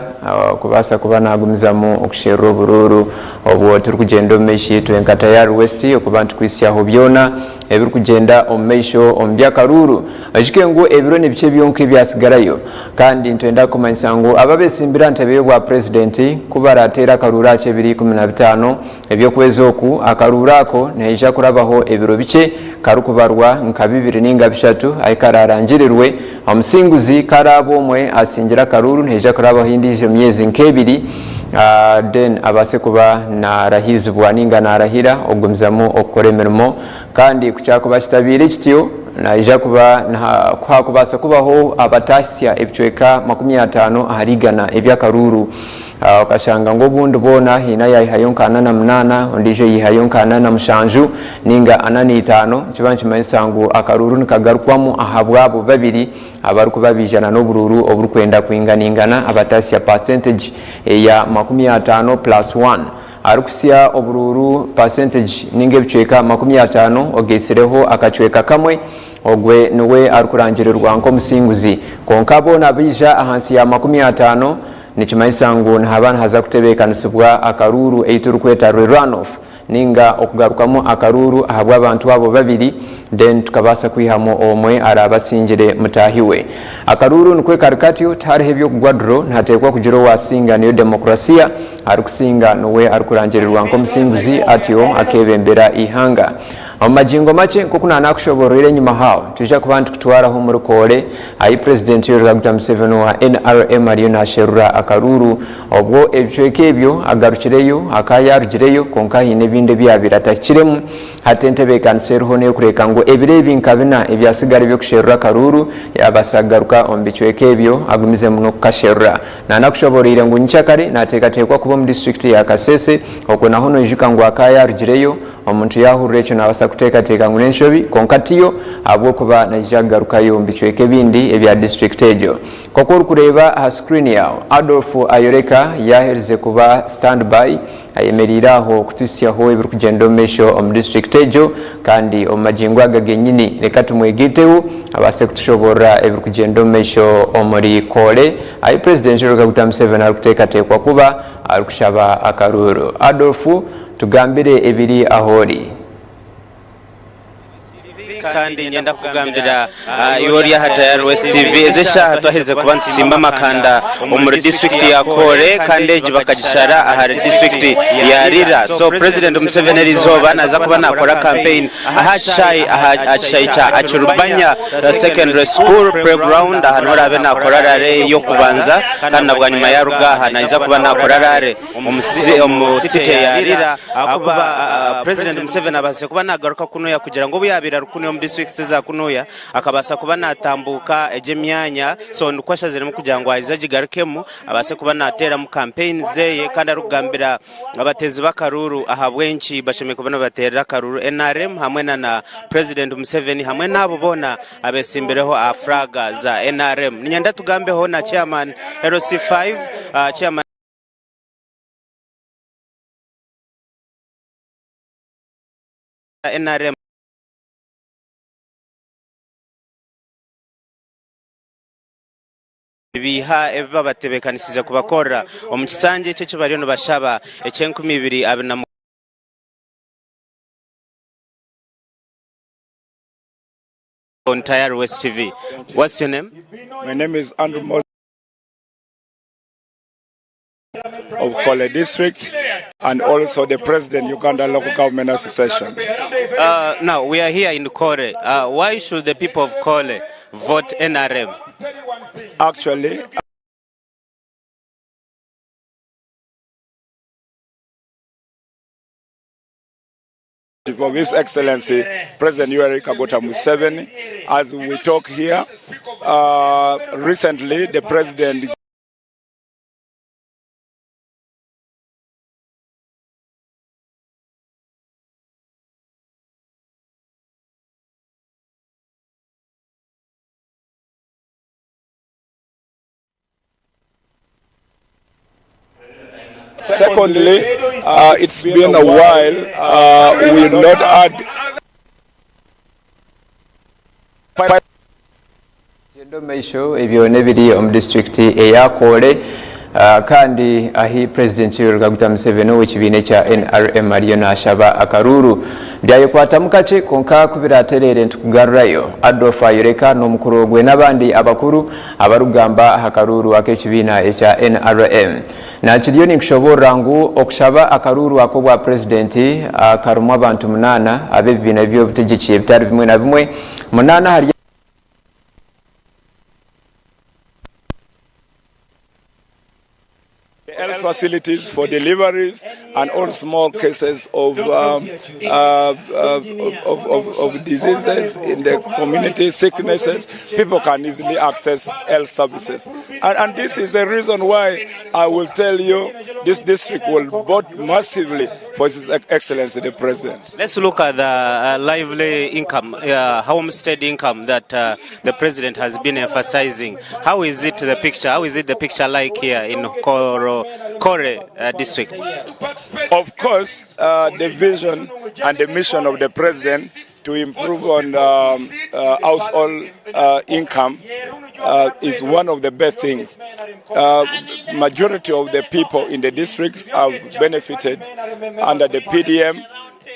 kubaasa kuba naagumizamu okusherura oburuuru. Obwo turikugyenda omu maisho itwe nka Tayari West okuba nitukwitsyaho byona ebirikugyenda omu maisho omu by'akaruuru. Oijuke ngu ebiro ni bikye byonka ebyatsigarayo kandi nitwenda kukumanyisa ngu abo abetsimbire aha ntebe y'obwa Purezidenti ku baraateere akaruuru aha ky'ebiro 15 eby'okwezi oku, akaruuru ako nihaija kurabaho ebiro bikye karikubarwa nka bibiri ninga bishatu ahi karaarangirirwe. Omusinguzi ku araabe omwe asingire akaruuru nihaija kurabaho endiijo myezi nk'ebiri then abaase kuba naarahiizibwa ninga naarahira okugumizamu okukora emirimo. Kandi ku kyakuba kitabaire kityo, naija kuba ku haakubaasa kubaho abataahitsya ebicweka 50 ahari igana eby'akaruuru, okashanga ngu obundi boona haine ayaayihayo nka 48, ondiijo yaihayo nka 47 nainga 45, nikiba nikimanyisa ngu akaruuru nikagarukwamu ahabw'abo babiri abarikuba baijana n'oburuuru oburikwenda kwinganaingana abataahitsya percentage eya 50 plus one. Arikuhitsya oburuuru percentage ninga ebicweka 50 ogaitsireho akacweka kamwe, ogwe niwe arikurangirirwa nk'omusinguzi. Kwonka boona abaija ahansi ya 50 nikimanyisa ngu nihaba nihaza kutebeekanisibwa akaruuru ei turikweta re-runoff ninga okugarukamu akaruuru ahabw'abantu abo babiri then tukabaasa kwihamu omwe araabe asingire mutaahi we. Akaruuru nikwo kari katyo, tihariho eby'okugwa draw, nihateekwa kugira owaasinga niyo demokrasiya. Arikusinga niwe arikurangirirwa nk'omusinguzi atyo akeebembera eihanga. Omu magingo makye, nk'oku naanakushobooroire enyimaho aho, nitwija kuba nitukutwaraho omuri Koole ahi Purezidenti Yoweri Kaguta Museveni owa NRM ariyo naasherura akaruuru. Obwo ebicweka ebyo agarukireyo akaba yaarugireyo kwonka haine ebindi ebi yaabaire atahikiremu. Hati entebeekanisa eriho n'ey'okureeka ngu ebiro ebi nka bina ebyatsigara eby'okusherura akaruuru yaabaasa kugaruka omu bicweka ebyo agumizemu n'okukasherura. Nanakushoboroire ngu nyikyakare nateekateekwa kuba omu disiturikiti ya Kasese, okwo naho noijuka ngu akaba yarugireyo, omuntu yahurira ekyo nabaasa kuteekateeka ngu n'enshobi kwonka tiyo ahabw'okuba naija kugarukayo omu bicweka ebindi ebya disiturikiti egyo. Nk'oku orikureeba aha sikirini yaawe, Adolf Ayoreka yaherize kuba stand by Ayemereire aho kutuhitsyaho ebirikugyenda omu maisho omu disiturikiti egyo kandi omu magingo aga genyini reka tumwegaiteho abaase kutushoboorora ebirikugyenda omu maisho omuri Koole ahi Purezidenti Yoweri Kaguta Museveni arikuteekateekwa kuba arikushaba akaruuru. Adolf tugambire ebiri ahu ori. Kandi niinyenda kukugambira iwe ori aha Tayari West TV, ezi eshaaha twaherize kuba nitusimba amakanda omuri disiturikiti ya Koore kandi egi bakagishara ahari disiturikiti ya Lira. So Purezidenti Museveni eriizooba naaza kuba naakora kampeyini aha kishaayi aha kishaayi kya Achirubanya Secondary School Playground aha niho araabe naakora rare y'okubanza kandi na bwanyima yaaruga aha naija kuba naakora rare omu city ya Lira ahakuba President Museveni abaasize kuba nagaruka kunuya kugira ngu obu yabaire ari kunuya omu districts eza kunuya akabaasa kuba natambuuka egyo emyanya so nikwo ashaziremu kugira ngu aije agigarukemu abaase kuba nateeramu campaign zeye kandi arikugambira abateezi b'akaruuru ahabw'enki bashemereire kuba nibateerera akaruuru nrm hamwe na President Museveni hamwe n'abo boona abesimbireho aha flag za nrm. Niinyenda tugambeho na chairman LC5 chairman. Nrm. Nibiiha ebi babatebeekanisiize kubakorera omu kisanja eki eki bariyo nibashaba eky'enkumi ibiri abiri na. On Tayari West TV. What's your name? My name is Andrew Moses. Of Kole District and also the President Uganda Local Government Association. Now we are here in Kole. Why should the people of Kole vote NRM? Actually, of His Excellency President Yoweri Kaguta Museveni. As we talk here, recently the President Secondly, it's been a while we not had. Nitugyenda omu maisho, ebyo n'ebiri omu disiturikiti eya Kole kandi ahi Purezidenti Yoweri Kaguta Museveni ow'ekibiina ekya NRM ariyo nashaba akaruuru. Byayekwatamu kakye kwonka ku biratereere nitukugarurayo. Adolf Ayoreka n'omukuru ogwe n'abandi abakuru abarikugamba aha karuuru ak'ekibiina ekya NRM. Nakiriyo ninkushoboorora ngu okushaba akaruuru ak'obwa Purezidenti karimu abantu munaana ab'ebibiina by'obutegyeki ebitari bimwe na bimwe, munaana ahari Health facilities for deliveries and all small cases of, um, of, of, of diseases in the community, sicknesses, people can easily access health services. And, and this is the reason why I will tell you this district will vote massively for His Excellency the President. Let's look at the uh, lively income, uh, homestead income that uh, the president has been emphasizing. How is it the picture? How is it the picture like here in Koro, Kore uh, district? Of course, uh, the vision and the mission of the president to improve on um, uh, household uh, income uh, is one of the best things. Uh, majority of the people in the districts have benefited under the PDM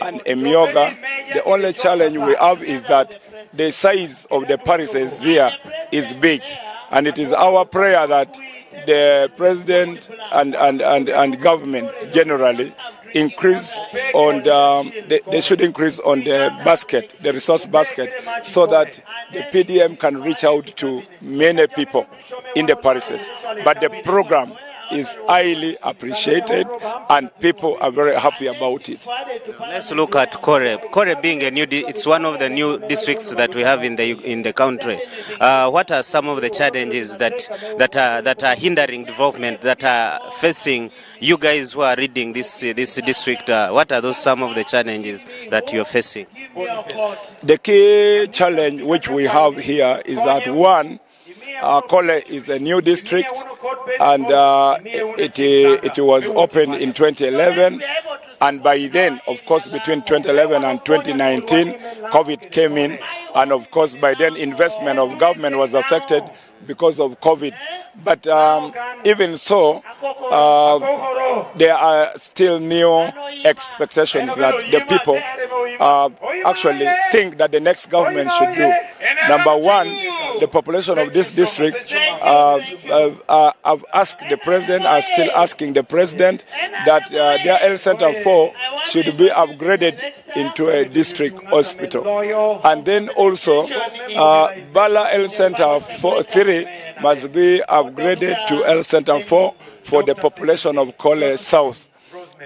and Emyooga. The only challenge we have is that the size of the parishes here is big. And it is our prayer that the president and, and, and, and government generally increase on the, um, they, they should increase on the basket, the resource basket, so that the PDM can reach out to many people in the parishes. But the program is highly appreciated and people are very happy about it. Let's look at Kore. Kore being a new, it's one of the new districts that we have in the in the country. Uh, what are some of the challenges that that are that are hindering development that are facing you guys who are leading this this district? Uh, what are those some of the challenges that you're facing? The key challenge which we have here is that one, uh, Kole is a new district and uh, it, it was opened in 2011. And by then, of course, between 2011 and 2019, COVID came in. And of course, by then, investment of government was affected because of COVID. But um, even so, there are still new expectations that the people actually think that the next government should do. Number one, the population of this district have asked the president, are still asking the president that their health center 4 should be upgraded into a district hospital. And then also, Bala Health Center 4, 3 must be upgraded to Health Center 4 for the population of Kole South.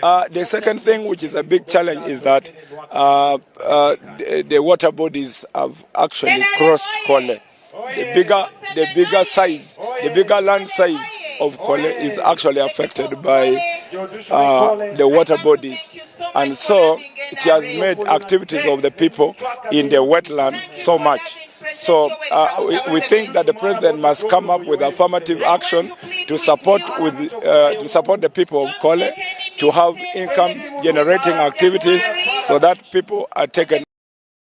Uh, the second thing, which is a big challenge, is that the, the water bodies have actually crossed Kole. The bigger size, the bigger land size of Kole is actually affected by the water bodies. And so it has made activities of the people in the wetland so much. So uh, we, we think that the president must come up with affirmative action to support with uh, to support the people of Kole to have income generating activities so that people are taken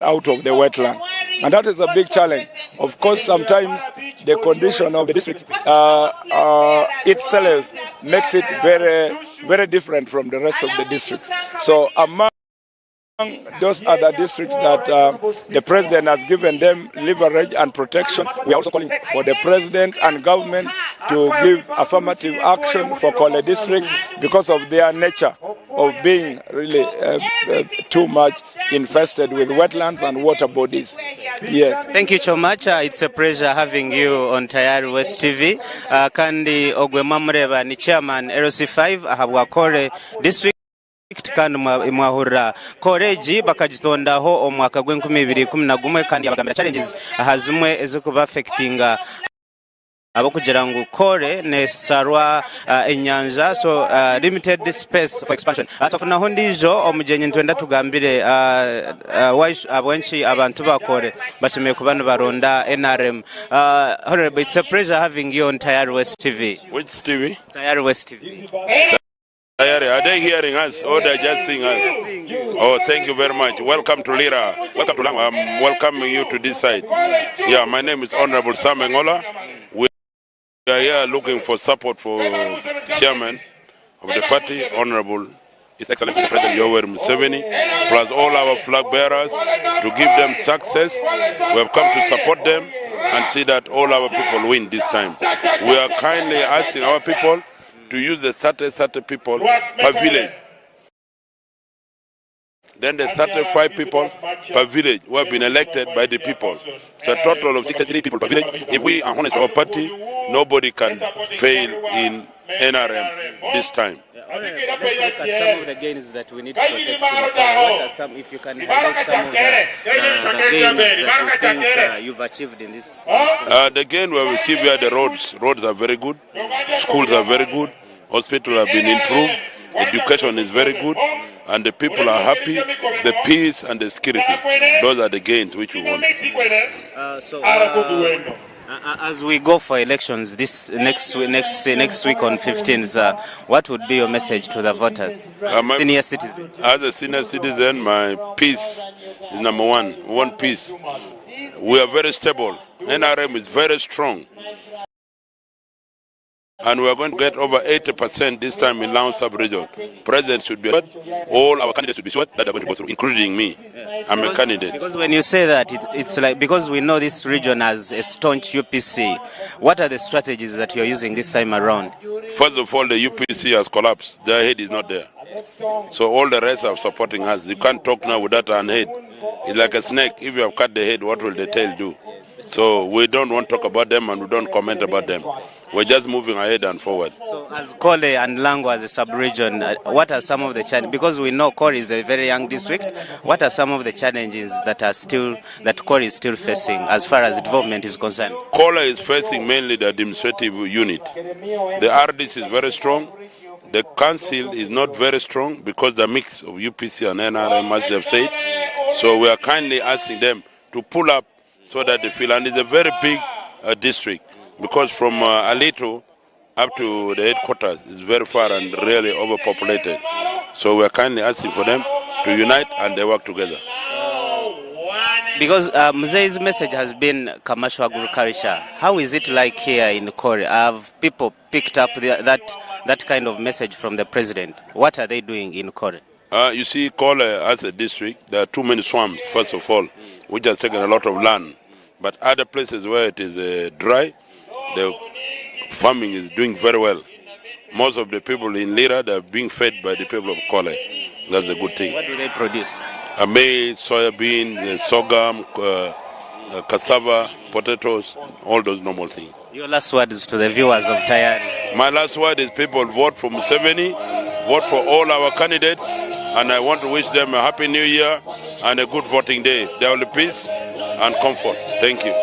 out of the wetland. And that is a big challenge. Of course, sometimes the condition of the district uh, uh, itself makes it very, very different from the rest of the districts. So among those other districts that the president has given them leverage and protection, we are also calling for the president and government to give affirmative action for Kole district because of their nature of being really too much infested with wetlands and water bodies. Yes. Thank you so much. It's a pleasure having you on Tayari West TV. Kandi ogwe mwamureba ni chairman LC5 ahabwa Kore district kandi mwahurira Kore egi bakagitondaho omwaka gw'e2011 kandi yabagambira challenges aha zimwe ezikuba affectinga abokugira ngu Kore nesarwa enyanja so limited space for expansion. uh, twafunaho ndijo omugyenyi nitwenda tugambire abwenki abantu ba Kore bashemereire kuba nibaronda NRM. uh, honorable, it's a pleasure having you on Tayari West TV. Which TV? Tayari West TV. Tayari, are they hearing us or they're just seeing us? Oh, thank you very much. Welcome to Lira. Welcome to Lango. I'm welcoming you to this side. Yeah, my name is Honorable Sam Engola. We are here looking for support for chairman of the party, Honorable His Excellency the President Yoweri Museveni, plus all our flag bearers to give them success. We have come to support them and see that all our people win this time. We are kindly asking our people to use the 30 30 people per village. Then the 35 people per village who have been elected by the people. So a total of 63 people per village. If we are honest to our party, nobody can fail in NRM this time. Let's look at some of the gains that we need to protect in Kole. What are some, if you can highlight some of the gains that you think you've achieved in this? The gain we have achieved here, the roads. Roads are very good. Schools are very good. Hospitals have been improved. Education is very good. And the people are happy. The peace and the security. Those are the gains which we want. So, as we go for elections this next next next week on 15th, what would be your message to the voters, senior citizens? As a senior citizen, my peace is number one. We want peace. We are very stable. NRM is very strong. And we are going to get over 80% this time in Lango sub-region. President should be assured, all our candidates should be sure that they're going to go through, including me. I'm a candidate. Because when you say that, it's like, because we know this region as a staunch UPC, what are the strategies that you're using this time around? First of all, the UPC has collapsed. Their head is not there. So all the rest are supporting us. You can't talk now without an head. It's like a snake. If you have cut the head, what will the tail do? So we don't want to talk about them and we don't comment about them. We're just moving ahead and forward. So as Kole and Lango as a sub-region, what are some of the challenges? Because we know Kole is a very young district. What are some of the challenges that Kole is still facing as far as development is concerned? Kole is facing mainly the administrative unit. The RDC is very strong. The council is not very strong because the mix of UPC and NRM, as you have said. So we are kindly asking them to pull up so that they feel, and it's a very big district because from Alito up to the headquarters is very far and really overpopulated. So we are kindly asking for them to unite and they work together. Because Mzei's message has been commercial agriculture. How is it like here in Kole? Have people picked up that kind of message from the president? What are they doing in Kole? You see, Kole as a district, there are too many swamps, first of all, which has taken a lot of land. But other places where it is dry, the farming is doing very well. Most of the people in Lira, they are being fed by the people of Kole. That's a good thing. What do they produce? Maize, soybean, sorghum, cassava, potatoes, all those normal things. Your last words to the viewers of Tayari. My last word is people vote for Museveni, vote for all our candidates, and I want to wish them a happy new year and a good voting day. There will be peace and comfort. Thank you.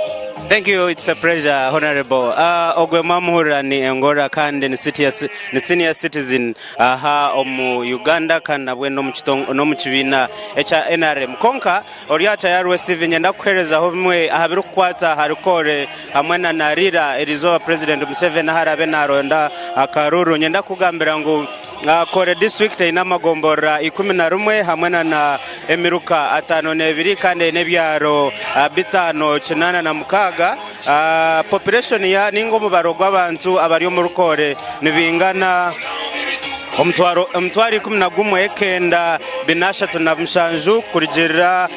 Thank you. It's a pleasure, Honorable. Ogwe mwamuhurira ni Engora kandi ni senior citizen aha omu Uganda kandi nabwe n'omu kibiina ekya NRM. Konka ori aha Tayari West TV, nyenda kukuherezaho bimwe aha birikukwata ahari Kore hamwe na Narira erizooba President Museveni ahu araabe naronda akaruru. Nyenda kugambira ngu Kore district eine amagomborora 11 hamwe na emiruka 52 kandi eine ebyaro 586. Population ya ninga omubaro gw'abantu abari omu Rukore nibingana 11,937 kurugirira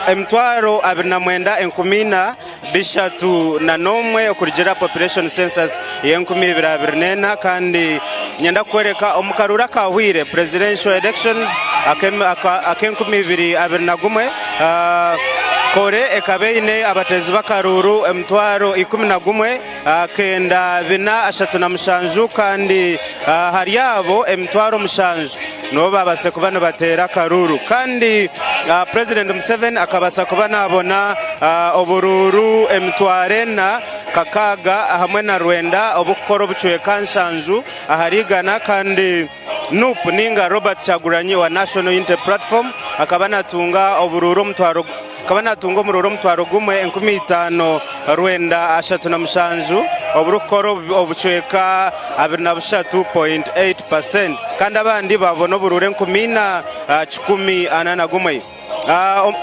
29,301 okurugira population census y'e2024. Kandi nyenda kwereka omu karuru akahwire, presidential elections ak'e2021, Kore ekaba eine abateezi b'akaruuru 11,437 kandi hari abo 7000 nibo babase kuba nibateera akaruuru. Kandi President Museveni akabasa kuba nabona oburuuru 4699 obukukora obucweka 70 ahari 100. Kandi Nup ninga Robert Kyagulanyi owa National Unity Platform akaba natunga oburuuru omutwaro akaba natunga omuruuru 1000 5937 oburikukora obucweka 23.8% kandi abandi babona oburuuru 4141.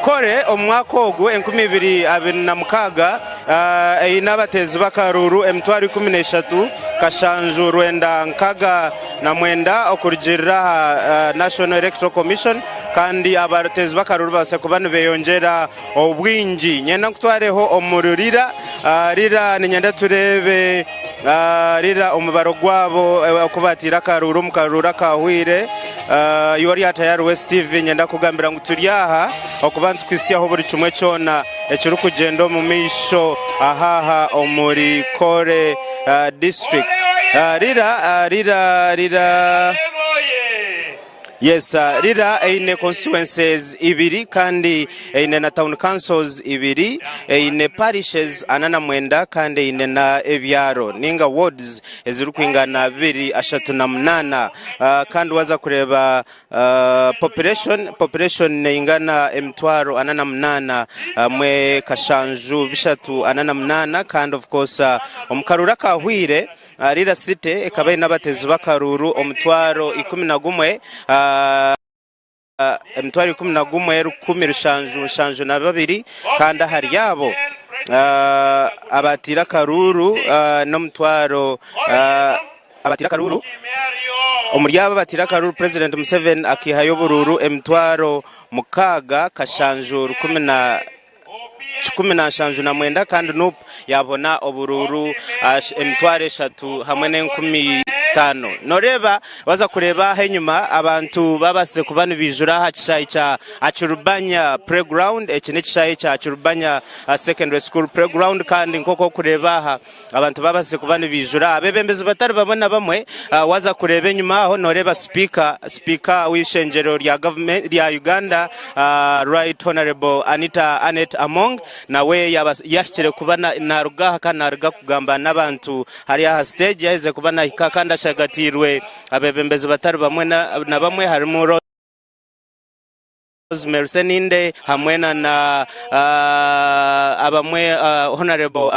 Kore omu mwaka ogu 2026 eine abateezi b'akaruuru 13,769 okurugiirira aha National Electoral Commission kandi abateezi b'akaruuru babaasa kuba nibeyongyera obwingi. Niinyenda nkutwareho omuri Lira, Lira niinyenda tureebe Lira omubaro gwabo oku bateire akaruuru omu karuuru akahweire. Iwe ori aha Tayari West TV niinyenda kukugambira ngu turi aha okuba nitukuhitsyaho buri kimwe kyona ekirikugyenda omu maisho aha aha omuri Kore District. Lira, Lira, Lira. Yes, Lira eine constituencies ibiri kandi eine na town councils ibiri, eine parishes 49 kandi eine na ebyaro ninga wards ezirikwingana 238. Kandi waza kureeba population, population neingana 48,348 348 kandi of course omu karuuru akahweire, Lira City ekaba eine abateezi b'akaruuru 11,000, 11,172 kandi ahari abo abateire akaruuru n'omutwaro abateire akaruuru omuri abo abateire akaruuru Purezidenti Museveni akaihayo oburuuru 67,1 179 kandi Nup yaabona oburuuru 35,000. Noreeba waaza kureeba aha enyima abantu babaasize kuba nibaijura aha kishaayi kya Achirubanya Playground. Eki n'ekishaayi kya Achirubanya Secondary School Playground kandi nk'oku orikureeba aha Abantu babaasize kuba nibaijura abeebembezi batari bamwe na bamwe. Waaza kureeba enyima aho nooreeba sipiika, sipiika w'eishengyero rya gavumenti rya Uganda, Right Honourable Anita Annet Among nawe yaahikire kuba naaruga aha kandi naaruga kugamba n'abantu hariya aha siteegi yaaherize kuba naahika kandi ashagatiirwe abeebembezi batari bamwe na bamwe harimu Rosemary Sseninde hamwe na na abamwe Honourable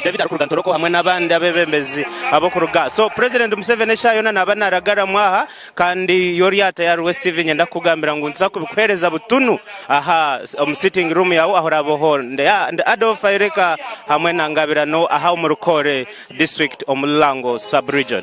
David arikuruga Ntoroko hamwe n'abandi abebembezi abokuruga. So President Museveni eshaaha yoona naaba naragaramu aha kandi yori aha Tayari West TV niinyenda kukugambira ngu nituza kubikuheereza butunu aha omu sitting room yaawe ahu oraabe oho. Ndi Adolf Ayoreka hamwe na Ngabirano aha omuri Kore district omu Lango sub region.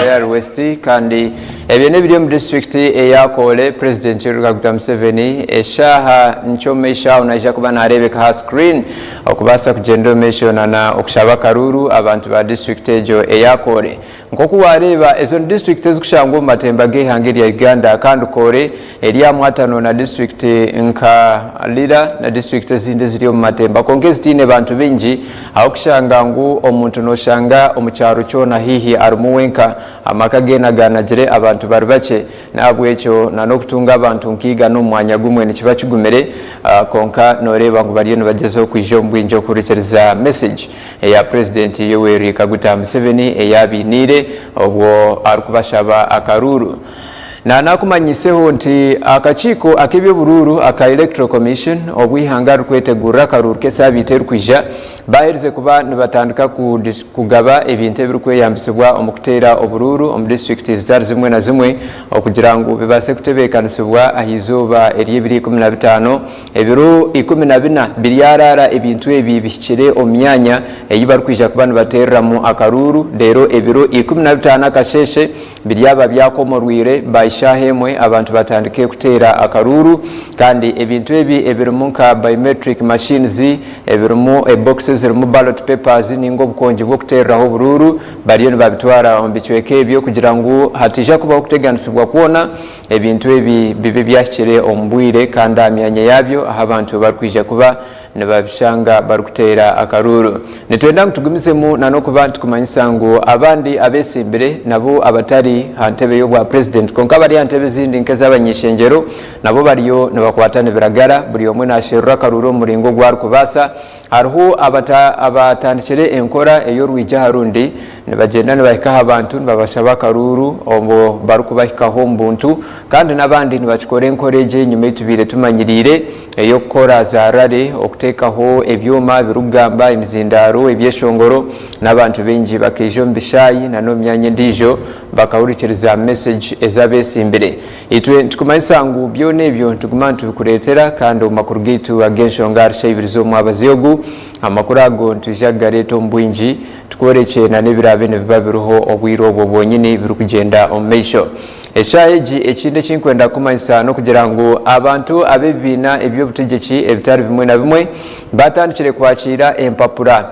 Royal West kandi ebyo n'ebiri omu disiturikiti eya Kole. Purezidenti Yoweri Kaguta Museveni eshaaha nkye omu maisho aho naija kuba nareebeka aha screen okubaasa kugyenda omu maisho nana okushaba akaruuru abantu ba disiturikiti egyo eya Kole. Nk'oku waareeba, ezo ni disiturikiti ezikushangwa omu matemba g'eihanga erya Uganda kandi Kore eri aha mwatano na disiturikiti nka Lira na disiturikiti ezindi eziri omu matemba kwonka ezitaine bantu baingi ahukushanga ngu omuntu noshanga omu kyaro kyona haihi arimu wenka, amaka geena gaanagire abantu bari bakye. N'ahabw'ekyo na n'okutunga abantu nka igana omu mwanya gumwe nikiba kigumire kwonka noreeba ngu bariyo nibagyezaho kwija omu bwingi okuhurikiriza message eya Purezidenti Yoweri Kaguta Museveni ei abainiire obwo arikubashaba akaruuru. Nanakumanyiseho nti akakiiko ak'eby'oburuuru aka Electoral Commission obu eihanga ririkwetegurira akaruuru k'esaabiiti erikwija baaherize kuba nibatandika kugaba ebintu ebirikweyambisibwa omu kuteera oburuuru omu disiturikiti zitari zimwe na zimwe okugira ngu bibaase kutebeekanisibwa ah'eizooba ery'ebiro 15 Ebiro 14 biryaraara ebintu ebi bihikire omu myanya ei barikwija kuba nibateereramu akaruuru, reero ebiro 15 akasheeshe biryaba byakomorwire by shaaha emwe abantu batandike kuteera akaruuru. Kandi ebintu ebi ebirimu nka biometric machines, ebirimu ebokisi ezirimu ballot papers ninga obukongi bw'okuteereraho oburuuru bariyo nibabitwara omu bicweka ebyo kugira ngu hataija kubaho kuteganisibwa kwona. Ebintu ebi bibe byahikire omu bwire kandi aha myanya yaabyo ahu abantu barikwija kuba. nibabishanga barikuteera akaruuru. Nitwenda ngu tugumizemu na n'okuba nitukumanyisa ngu abandi abetsimbire nabo abatari aha ntebe y'obwa Purezidenti kwonka abari aha ntebe ezindi nk'ez'abany'ishengyero nabo bariyo nibakwata nibiragara buri omwe nasherura akaruuru omu muringo ogu arikubaasa. Hariho abatandikire enkora ey'orwigi aha rundi nibagyenda nibahika aha bantu nibabashaba akaruuru obwo barikubahikaho omu buntu kandi n'abandi nibakikora enkora egi enyima ei tubaire tumanyiriire ey'okukora za rally, okuteekaho ebyoma birikugamba, emizindaaro, ebyeshongoro n'abantu baingi bakaija omu bishaayi na n'omu myanya endiijo bakahurikiriza message ez'abetsimbire. Itwe nitukumanyisa ngu byona ebyo nituguma nitubikureetera kandi omu makuru gaitu ag'enshonga ahari shaaha ibiri z'omwabazyo ogu, amakuru ago nitwija kugareeta omu bwingi tukworekye na n'ebiraabe nibiba biriho obwire obwo bwonyini birikugyenda omu maisho. Eshaaha egi ekindi eki nkwenda kukumanyisa n'okugira ngu abantu ab'ebibiina eby'obutegyeki ebitari bimwe na bimwe baatandikire kwakiira empapura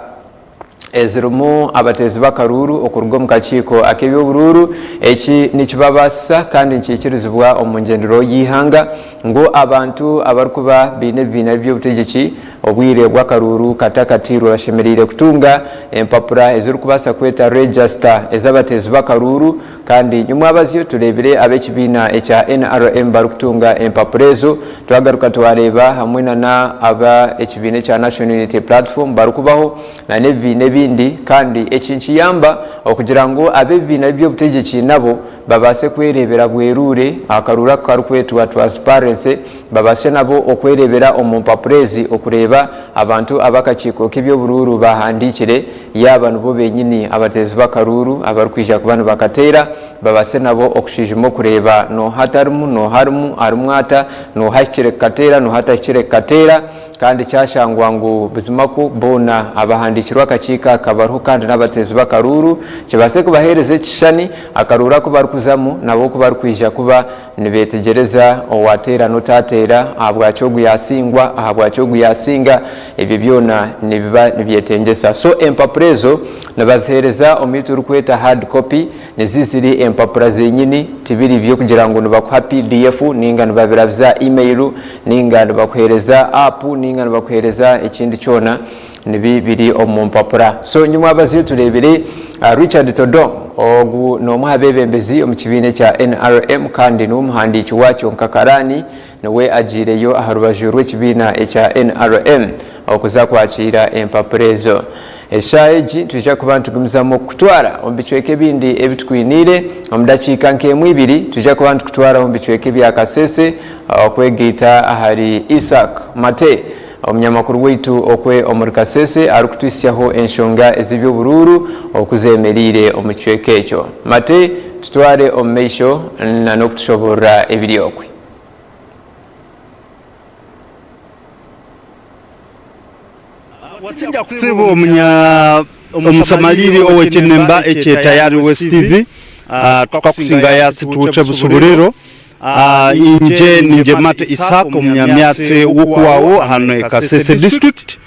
ezirimu abateezi b'akaruuru okuruga omu kakiiko ak'eby'oburuuru. Eki nikibabaasisa kandi nikiikirizibwa omu ngyendererwaho y'eihanga ngu abantu abarikuba baine ebibiina by'obutegyeki obwire bw'akaruuru katakatiirwe bashemereire kutunga empapura ezirikubaasa kweta regisita ez'abateezi b'akaruuru Kandi nyomwabazyo tureebire ab'ekibiina ekya nrm barikutunga empapura ezo, twagaruka twareeba hamwe na na aba ekibiina ekya National Unity Platform barikubaho na n'ebibiina ebindi kandi eki nikiyamba okugira ngu ab'ebibiina by'obutegyeki nabo babaase kwereebera bweruure akaruuru aku karikwetwa transparency babaase nabo okwereebera omu mpapura ezi okureeba abantu ab'akakiiko k'eby'oburuuru bahandiikire Yaaba nibo benyini abateezi b'akaruuru abarikwija kuba nibakateera, babaase nabo okushwijuma okureeba nooha atarimu, nooha arimu, arimu ata, nooha ahikire kukateera, nooha atahikire kukateera. Kandi kyashangwa ngu buzima kwo boona abahandiikirwe akakiiko aka bariho kandi n'abateezi b'akaruuru, kibaase kubaheereza ekishushani akaruuru aku barikuzamu nabo oku barikwija kuba Nibeetegyereza owaateera n'otaateera, ahabwaki ogu yaasingwa, ahabwaki ogu yaasinga, ebyo byona nibiba nibyetengyesa. So empapura ezo nibaziheereza omu ei turikweta hard copy, nizi ziri empapura zenyini, tibiri by'okugira ngu nibakuha PDF ninga nibabirabiza aha email ninga nibakuheereza app ninga nibakuheereza ekindi kyona, Nibi biri omu mpapura. So nyimwabaziyo tureebire Richard Todong, ogu n'omwe aha beebembezi omu kibiina ekya nrm kandi niwe muhandiiki waakyo nka karaani, niwe agiireyo aha rubaju rw'ekibiina ekya nrm okuza kwakiira empapura ezo. Eshaaha egi nitwija kuba nitugumizamu okukutwara omu bicweka ebindi ebi tukwiniire. Omu dakiika nk'emwe ibiri nitwija kuba nitukutwara omu bicweka ebya Kasese okwegaita ahari Isaac Mate. Omunyamakuru waitu okwe omuri Kasese arikutuhitsyaho enshonga ez'eby'oburuuru oku zemereire omu kicweka ekyo. Mate tutware omu maisho na n'okutushoborora ebiri okwe. Wasinja kutsibu omunya omusamaliri ow'ekinemba ekye Tayari West TV tukakusinga yasi tuuche busuburiro. Inje ninje Mate Ishaq omunyamyatsi w'okuwawo hano e Kasese District.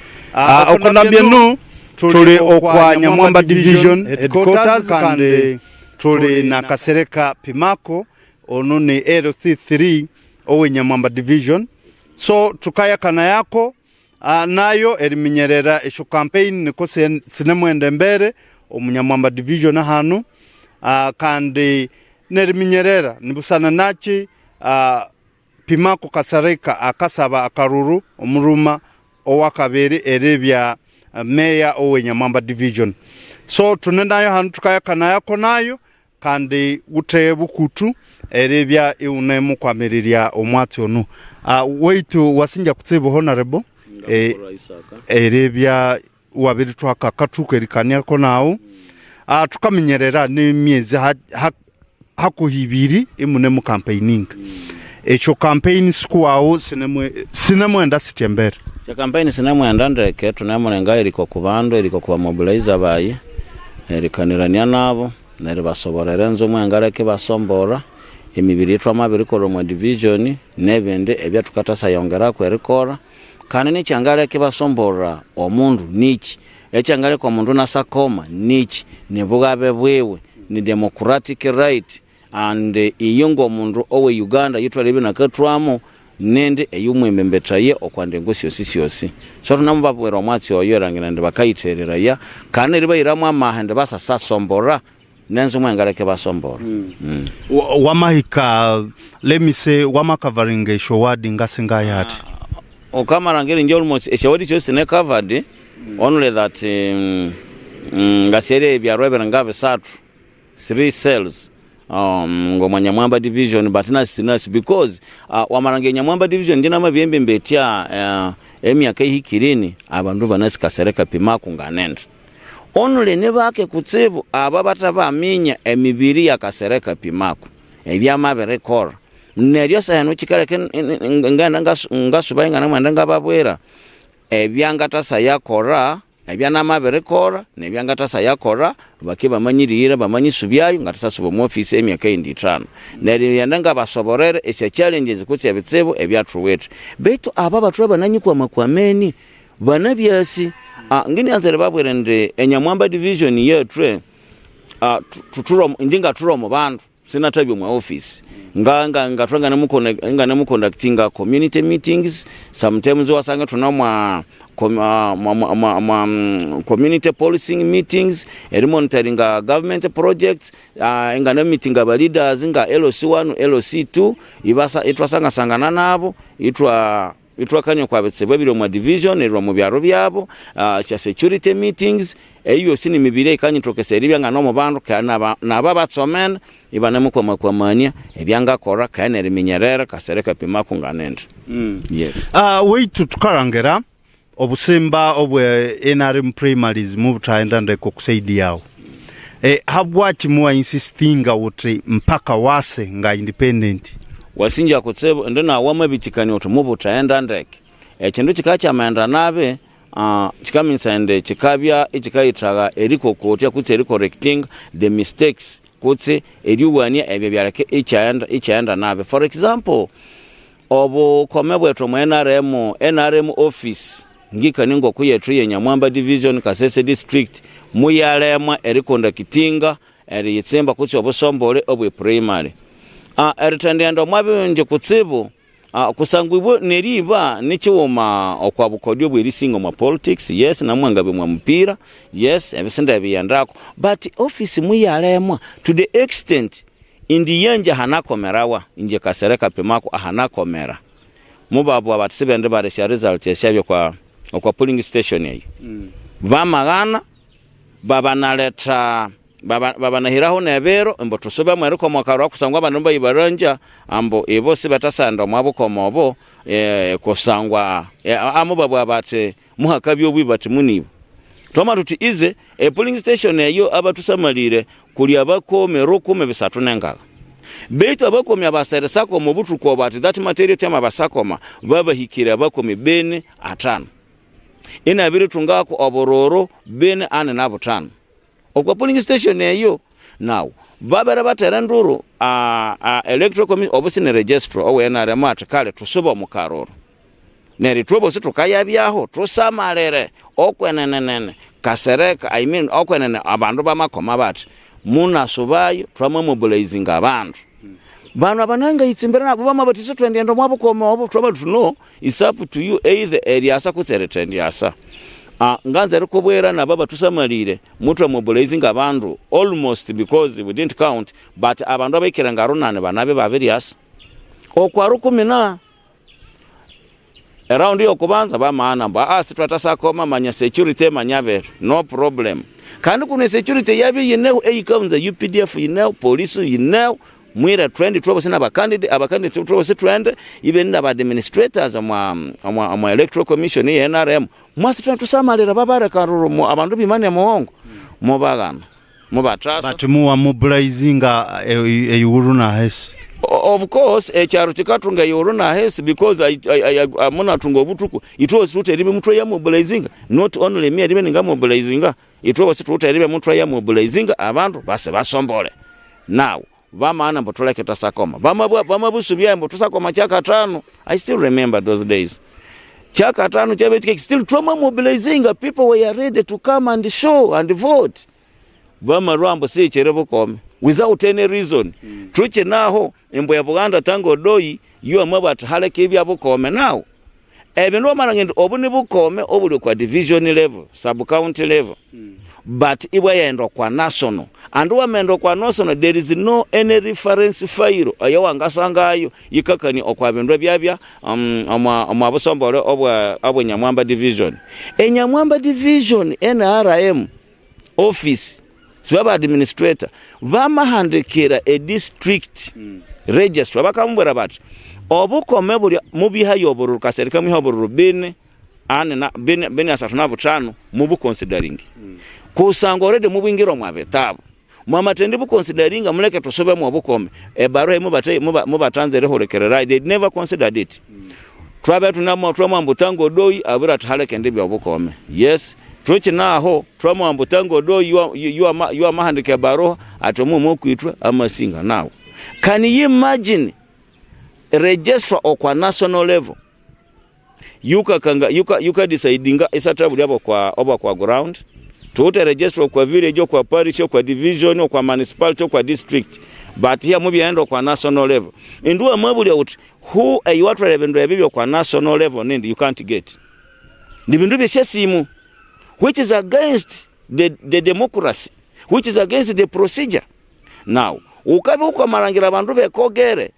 Okunambya enu tuli okwa Nyamwamba Division Headquarters kandi tuli na Kasereka Pimako, onu ni LC3 owe Nyamwamba Division. So tukayakana yako nayo eriminyerera esho campaign niko sinemwenda embere omu Nyamwamba Division hanu kandi Neriminyerera nibusana naki Pimako Kasareka akasaba akaruru omuruma owakabiri eri bya Meya owe Nyamwamba Division. So tune nayo hanu tukayakanayako nayo kandi guteye bukutu eri bya iwune mukwamiriria omwatsi onu. Waitu wasinja kutsibu Honourable eri bya wabiri twakakatuka erikaniako naawe tukamenyerera n'emyezi hakuhi ibiri imune mu campaigning ekyo campaign sikuwawo sinemwenda sitya embere. Ekyo campaign sinemwenda ndeke tunemurenga eriko ku bandu eriko ku bamobilizer bayi erikanirania nabo neribasoborera enzu omwengaro ekibasomborra emibiri eyitwamabirikora omu division nebindi ebyatukatasyayongeraku erikora. Kandi n'ekyangaleka ebasomborra omundu niki? Ekyangaleka omundu nasakoma niki? Ni bugabe bwiwe, ni democratic right and iyo ng'omundu owe Uganda yitwara ebinakatwamu. Nendi ey'omwembembeteraye okwa ndengo syosi syosi. So tunamubabwera omwatsi oyo erangira ndi bakayitereraya kandi neribairamu amahe ndi basasasomborra nenzu mwengaleke basomborra. Wamahika let me say wama coveringa esho ward ngasinga hati? Okamara ngeringi almost esyo ward syosi sine covered only that ngasiere ebyaro ebiri nga bisathu. 3 cells ng'omwa Nyamwamba division but nasi nasi because wamara nge Nyamwamba division nje namabyembe etya emyaka ehikire abandu banasi Kasereka Pimaku nganenda only nibake kutsibu abo abatabaminya emibiri ya Kasereka Pimaku ebyamabirikora neryo sahenu kikaleka ngenda ngasubayo nganamwenda ngababwira ebyangatasa yakora Ebya namabirikora nebya ngatasayakora bake bamanyirire bamanye isubyayo ngatasasuba omu office emyaka eyindi ithanu. Neryo yenda ngabasoborere esya challenges kutse ebitsibu ebyathuwithe. Betu abo abathwa bananyikwamakwameni banabyasi. Nginyanza eribabwira indi enyamwamba division yethu inje ngathura omu bandu. Sinathabya omwa office nga nga ngathwa ngane conductinga community meetings sometimes wasanga thuna mwa mwa, mwa, mwa, mwa community policing meetings eri monitoringa government projects ngane meeting aba leaders nga LC1 LC2 ibasa itwasangasangana nabo itwa Itwakanya kwa bitsibu ebiri omwa division erwa mu byaro byabo, sya security meetings, eyo yosi ni mibiri eyikanyithokesya eribya nga nomu bandu kaya naba abatsomene ibanemukwamakwamania ebyangakora kaya neriminyerera kasere kapimaku nganindi. Yes. Waitu tukarangira obusimba obwe nrm primaries mubutaghenda ndeke oku side yawe. Habwaki muwa insistinga uti mpaka wase nga independent? Wasingya kutsibu indi nawe wamabikikania oti mubutaghenda ndeke. Ekindu kikabya kyamaghenda nabi, kikamanyisa indi kikabya ikikayithagha erikokotya kutse eri correctinga the mistakes kutse eryowania ebyo ebyaleka ikyaghenda ikyaghenda nabi. For example, obukome bwethu omu nrm, nrm office Ngikani ngoku yethu ye Nyamwamba Division, Kasese District muyalemwa erikondakitinga eriyitsimba kutse obusombole obwe primary. Erithendihenda omwa bingi kutsibu kusangwa ibwe neriba nikighuma okwa bukodyo obwerisinga omwa politics, yes, namwangabya omwa mupira, yes, ebisinde ebiyendako but office muyalemwa to the extent indi yangye ahanakomerawa, ingye Kasereka Pimako ahanakomera. Mubabwa bati sibende baresya results esyabya okwa okwa polling station eyo. Bamaghana babanaletha baba babanahiraho nebiro mbu tusubemu erikoma akarwa kusangwa abandu mbayibarangya ambu ibo sibetasaghenda omwa bukoma obo kusangwa amubabwa bati muhakabya obwi bati munibo. Twamanya tuti ize e polling station eyo abatusamalire kuli abakomi rukumi bisathu nengagha. Beitu abakomi abaseresakoma obuthuku obo ati that material time abasakoma babahikire abakomi bini athanu. Inabiritungaku obururu bini ani nabuthanu okwa polling station eyo. Now babere batera enduru electoral commission obu sini registrar owe NRM ati kale tusube omu karuru. Neryo ithwe bosi thukayabyaho thusamalire okwenenenene Kasereka, I mean okwenene abandu bamakoma bathi munasubayo thwamamobilizinga abandu. Banu abanangayitsimbira nabo bamabathi isithwendighenda omwa bukoma obo, thwamabathi thuthi no, it's up to you either eryasa kutse erithendyasa. Nganza erikubwira nabo abathusamalire muthwamobilizinga abandu almost because we didn't count but abandu abahikire ngarunani banabi babiryasa okwa rukumi na. Eround yokubanza bamaana mbu aa sitwatasakoma manya security manya betu no problem. Kandi kunu esecurity yabyo yineho eyikabunza UPDF yineho, police yineho, mwire twende itwebosi naba candidate, aba candidate itwebosi twende even naba administrators omwa omwa omwa electoral commission eye NRM mwasi twende tusamalira babareka ruru abandu bimane muwongo mubagana. Mubatasa. But muwa mobilizinga eighuru nahesi. Of course ekyaro kikatunga eighuru nahesi because munatunga obutuku itwe bosi tuta eribe mutwe ya mobilizinga not only me eribe ninga mobilizinga itwe bosi tuta eribe mutwe ya mobilizinga abantu base basombole now bamaana mbu tuleke tasakoma bamabusubya mbu tusakoma kyakatano I still remember those days kyakatano kyabekike still twama mobilizinga people were ready to come and show and vote Bamarwa mbu siikiri bukome. without any reason. Tukinaho embwa ya Buganda Tanga Odoi yo bati haleka ebya Bukoome now. Ebyo niwamara nti obu ni Bukoome oburi kwa division level, sub county level. But ibwe yenda kwa national. And wamenda kwa national there is no any reference file eyawangasangayo yikakani okwa bindu ebyabya omwa busombole obwa Nyamwamba division. Enyamwamba division NRM office sibaba administrator bamahandikira a district registrar bakamubwira bati obukome buri mubihayo obururu kasereka muha obururu bine ane na bine bine asatu na butano mubu considering kusanga already mubwingira mwa betabo mwamatendi bu considering muleke tusobe mu obukome ebaruha mubate mubatanze rehorekerera they never considered it. Twabe tunamwa twamwambu Tanga Odoi abura tuhaleke ndibyo obukome. Yes, tukinaho twamwambu Tanga Odoi you mahandike baruha atomu mukwitwe amasinga nawo. Can you imagine registrar okwa national level yuka kanga yuka yuka decidinga isata buli abo kwa oba kwa ground tuute registrar kwa village kwa parish kwa division kwa municipality kwa district but here mubyendo kwa national level nduwa mwebuli out who ayiwatwala ebintu ebibyo kwa national level nindi you can't get ni bintu byesimu which is against the democracy, which is against the procedure. Now ukabe ukomarangira abantu bekogere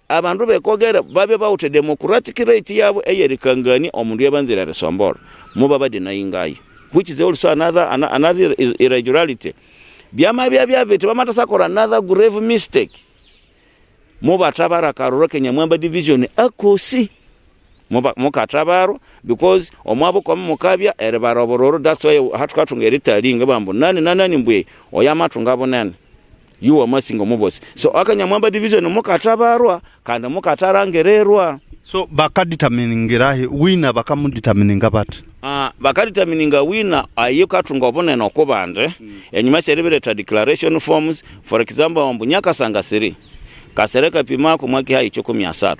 babe bawute democratic right yabo eyerikangani omundu yabanzira resombora muba badinayingayo, which is also another irregularity. Byama bya bete bamatasakora another grave mistake muba tabara karoro Kenyamwamba division akosi muba mukatabaro because omwabo kwa mukabya erebarobororo. That's why hatukatunga eritalinga bambu nani nani mbwe oyamatunga bonene you are masingo mubosi. So akanyamwamba division mukatabarwa kandi mukatarangererwa. So bakadeterminingirahi wina bakamudetermininga bat bakadetermininga wina ayikatunga obonene okubande enyuma serebireta declaration forms. For example mbu Nyakasanga siri kasereka pimako mwaki hai 13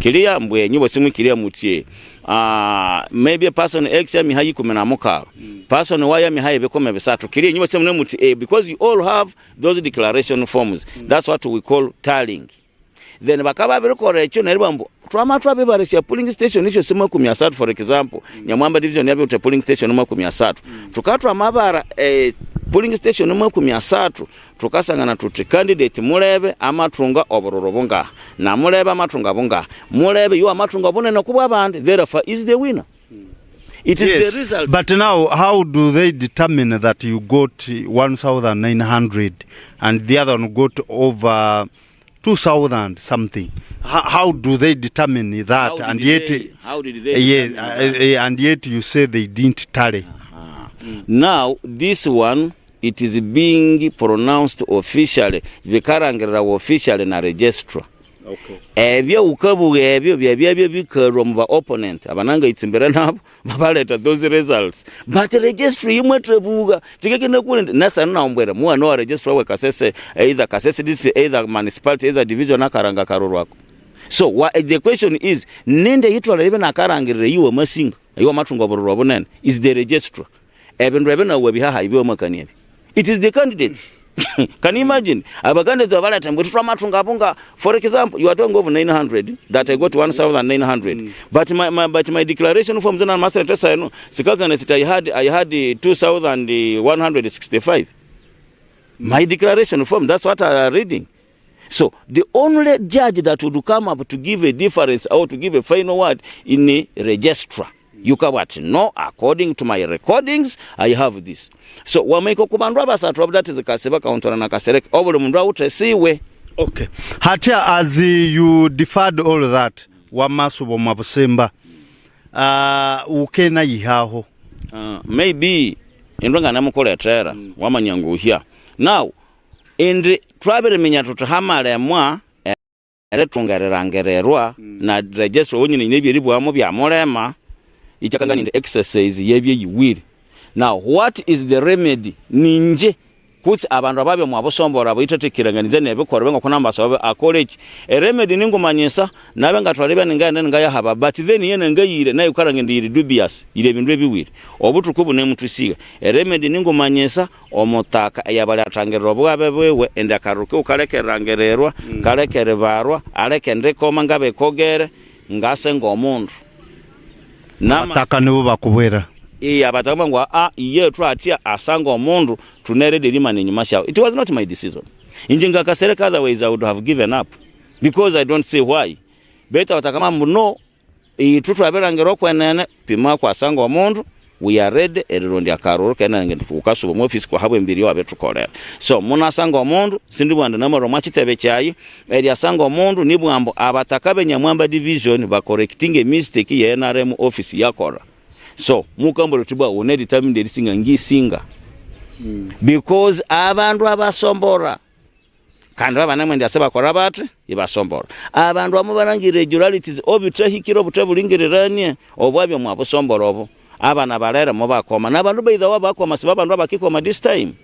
kilia mbwe nyubo simu kilia mutie maybe person X ya mihayi 16 person Y ya mihayi 13 kilia nyubo simu mutie because you all have those declaration forms. That's what we call tallying. Then bakaba birikora ekyo neribwa mbu twamatwa bibaresya polling station ekyo simu 13 for example Nyamwamba division yabe ute polling station 13 tukatwa mabara polling station 13 tukasangana tuti candidate mulebe amatunga obururu bunga na mulebe amatunga bunga mulebe yo amatunga bunene kubwa abandi, therefore is the winner. It is yes, the result. But now how do they determine that you got 1900 and the other one got over 2000 something? How do they determine that? How and did yet they, how did they determine that? And yet you say they didn't tally. Now this one it is being pronounced officially bikarangira officially na registrar. Okay. Ebyo ukabuga ebyo byabyo bikarwa mu ba opponent abananga itsimbira nabo babaleta those results but registry imwe trebuga tikekene kule nasa naombwera muwa no registrar we Kasese either Kasese district either municipality either division akaranga karorwako. So what the question is ninde yitwala libe nakarangirire iwe masinga iwe matungo bororwa bonene is the registrar ebintu ebyo nawe bihaha ibyo makani. It is the candidates. Can you imagine? Abakandidates abaleta mbu twamatunga bunga. For example, you are talking of 900 that I got 1900. But my declaration forms na master test I know sikakana sita I had 2165. My declaration form, that's what I am reading. So the only judge that would come up to give a difference or to give a final word in the registrar. You can what? No, according to my recordings, I have this. So wameko kubandu abasatu abudatize kaseba kauntora na kasereka obuli mundu awutesiwe. Okay. Hatia as you deferred all that wamasubo mwabusemba ukena yihaho maybe indonga namukoletera wamanyanguhya. Now indi twabere minya tutahamale mwa eretungererangererwa na registrar wonyine nebyeribwamo byamulema ichakangani the exercise yebye yiwire. Now what is the remedy? Ninje Kutsi abandu ababya omwa busombora bwaitu atikiranganize nebikorwa ngoku nambaasa akore eki. Eremedi ningumanyisa nabe ngatwara ebya ningaghenda ningayahaba but then yena ngayire nayo karanga indi yiri dubious yiri ebindu ebiwire. Obuthuku obu nemuthwisiga. Eremedi ningumanyisa omutaka eyabali athangirira obughabe bwiwe indi akaruru kiwe kaleke erirangirirwa, kaleke eribarwa, aleke ndikoma ngabikogere ngase ngomundu. Abataka nibo bakubwira. Iye abataka ngu aa iye twatya asanga omundu tuneredi erimana enyuma syawe. It was not my decision. Inje ngakasereka otherwise I would have given up because I don't see why. Baitu abataka mbu no itwe twabirangira okwenene pima kwasanga omundu we are ready erirondya akaruru kenene ngu tukasuba omu office kwahabwa emibiri owabitukorera. So munasanga omundu sindibugha ndi namara omwa kitebe kyayi Eryasanga omundu nibwa mbu abataka be Nyamwamba division ba correctinge mistake ye nrm office yakora. So mukambwira oti bwa une determined erisinga ngisinga because abandu abasombora kandi baba banemwendi ase bakora bati ibasombora. Abandu amo baranga irregularities obutahikire obutabulingiriranie obwabya omwa busombora obo. Abana balere mubakoma nabandu by the way abakoma sibabandu abakikoma this time.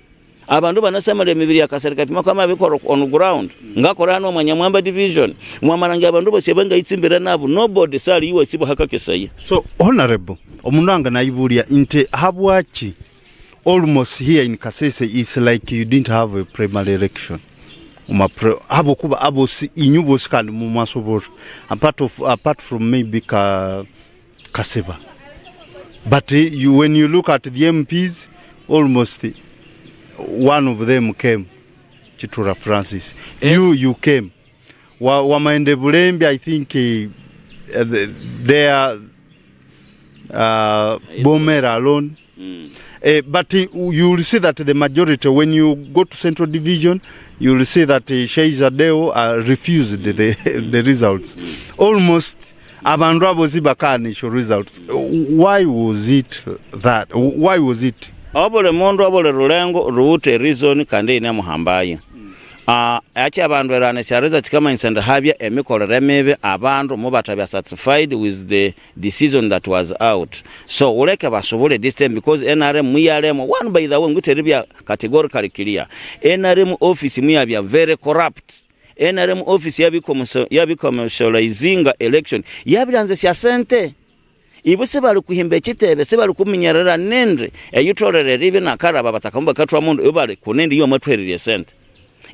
Abandu banasamara emibiri ya Kasereka Pima kwama abikora on ground ngakora hanu omwa Nyamwamba division mwamarangi abandu bosi abangayitsimbira nabo nobody sali iwe sibo hakakesaya. So honourable omundu anganayiburia nti habwaki almost here in Kasese it's like you didn't have a primary election omu habwokuba abosi inywe bosi kandi mumwasobora apart of apart from maybe ka Kaseba but you, when you look at the MPs almost one of them came Chitura Francis yes. You you came wa, Wamaende Bulembi I think uh, they are uh, Bomera alone mm. Uh, but uh, you will see that the majority, when you go to Central Division, you will see that uh, Sheiza Deo uh, refused the, the results. Almost abantu abo zibakanisha results. Why was it that? Why was it? Obuli mundu obuli rulengo ruwithe ereason kandi eyinemuhambayo. Ah, ekyabandu erihanisya results kikamanyisa indi habya emikolere mibi abandu mubathabya satisfied with the decision that was out. So wuleke basubule this time because nrm muyalemwa. One by the way ngwithe eribya categorically clear. Nrm office muyabya very corrupt. Nrm office yabi commercializinga election yabiryanza esya sente. Ibo sibali kuhimba ekitebe, sibali kuminyerera nindi eyitholere eribya nakaraba abataka mubakathwa mundu ibali kunindi iyo mwathuhererye esente.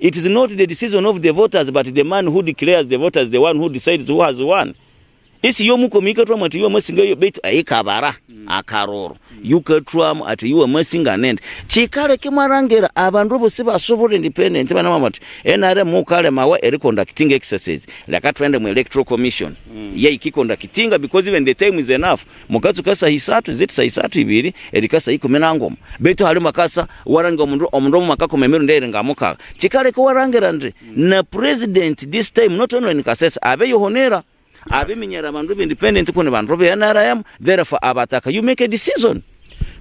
It is not the decision of the voters but the man who declares the voters the one who decides who has won. Isi yomukomi yikathwamu ati iwe amasinga yo baitu eyikabara akaruru yukathwamu ati iwe amasinga nindi. Kikaleka imwarangira abandu bosi basubura independent banamwamba bati NRM mukalemawa eri conductinga exercise leka thughende mu electoral commission yeyikiconductinga because even the time is enough mukatsuka saha isathu ziti saha isathu ibiri erihika saha ikumi nangoma baitu halimu akasa warangira omundu omundu omwe akakoma emirundi eyiri ngamukagha. Kikaleka iwarangira ndi na president this time not only in Kasese abeyohonera Abeminyera abandu be independent kunu bandu be NRM therefore abataka you make a decision.